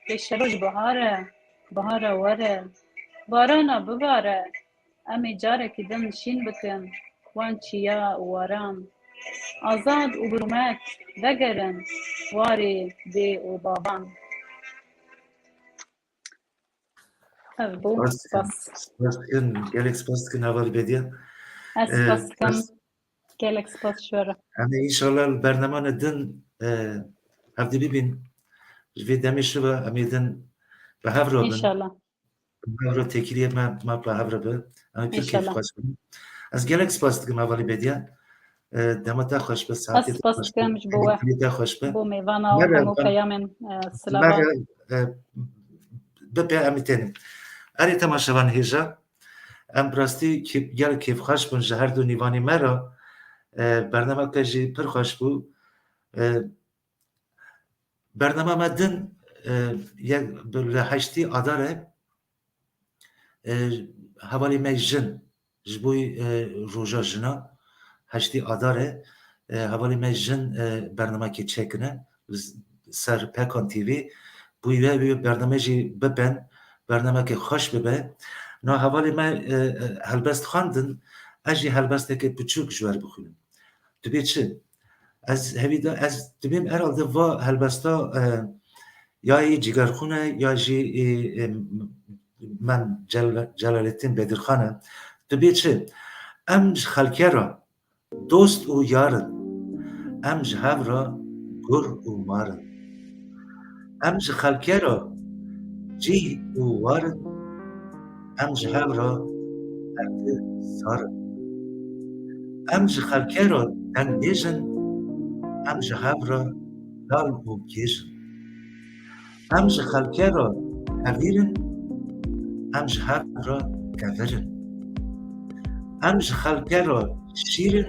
pêşeroj bihar e, bihara were, barana bibare, em ê carekî din şîn bikin wan çiya û waran. Azad û bi rûmet vegerin warê dê û bavan. Ev bû. Spas dikim. Spas dikim. Gelek spas dikim hevalî Bediye. Ez Ee, spas dikim. Spas. Gelek spas ji we re. Em ê înşallah li bernamane din, e, hevdî bibîn. Ji vê demê şiva em ê din bi hev re bin. Înşallah. Bi hev re têkiliyê me, me bi hev re bi. Em ê pir kêfxweş bin. Ez gelek spas dikim hevalî Bediye. E, dema te xweş be, saetê te xweş be, emîtiyê te xweş be. Spas dikim ji bo we. Bo mêvana û hemû peyamên, e, silava. Mere, e, bipe em ê tênin. Erê temaşevan hêja, em bi rastî kê-, gelek kêfxweş bûn ji her du nîvanî me re. E, bernameke jî pir xweş bû. E, bernama me din, e, yek bi li heştî Adar e, e, hevalê me jin, ji bo, e, roja jina, heştî Adar e, e, hevalê me jin, e, bernamekê çêkine li ser Pekan T V. Bûye wê bername jî biben, bernamekê xweş bibe. Na hevalê me, e, e, helbest xwendin, ez jî helbestekê piçûk ji we re bixwînim. Dibê çi? Ez hevî da, ez dibêm herhalde va helbesta, e, ya yê Cigerxûn e, ya jî, e, e, men Cel-, Celalettin Bedirxan e. Dibê çi? Em ji xelkê re dost û yar in. Em ji hev re gur û mar in. Em ji xelkê re cih û war in. Em ji hev re herdi sar in. Em ji xelkê re dengbêj in. Em ji hev re lal û gêj in. Em ji xelkê re hevîr in, em ji hev re kevir in. Em ji xelkê re şîr in,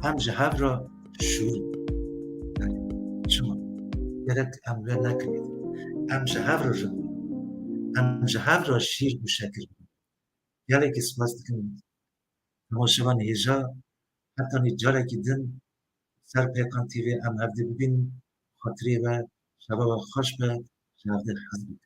em ji hev re şûr in. Çima? Gerek em wê nekirin. Em ji hev re rind in. Em ji hev re şîr û şekir in. Gelekî spas dikim. Temaşevan hêja, hetanî carekî din ser Pêkan T V em hevdî bibînin, xatirê we şeva we xweş be, ji hevdî hez bikin.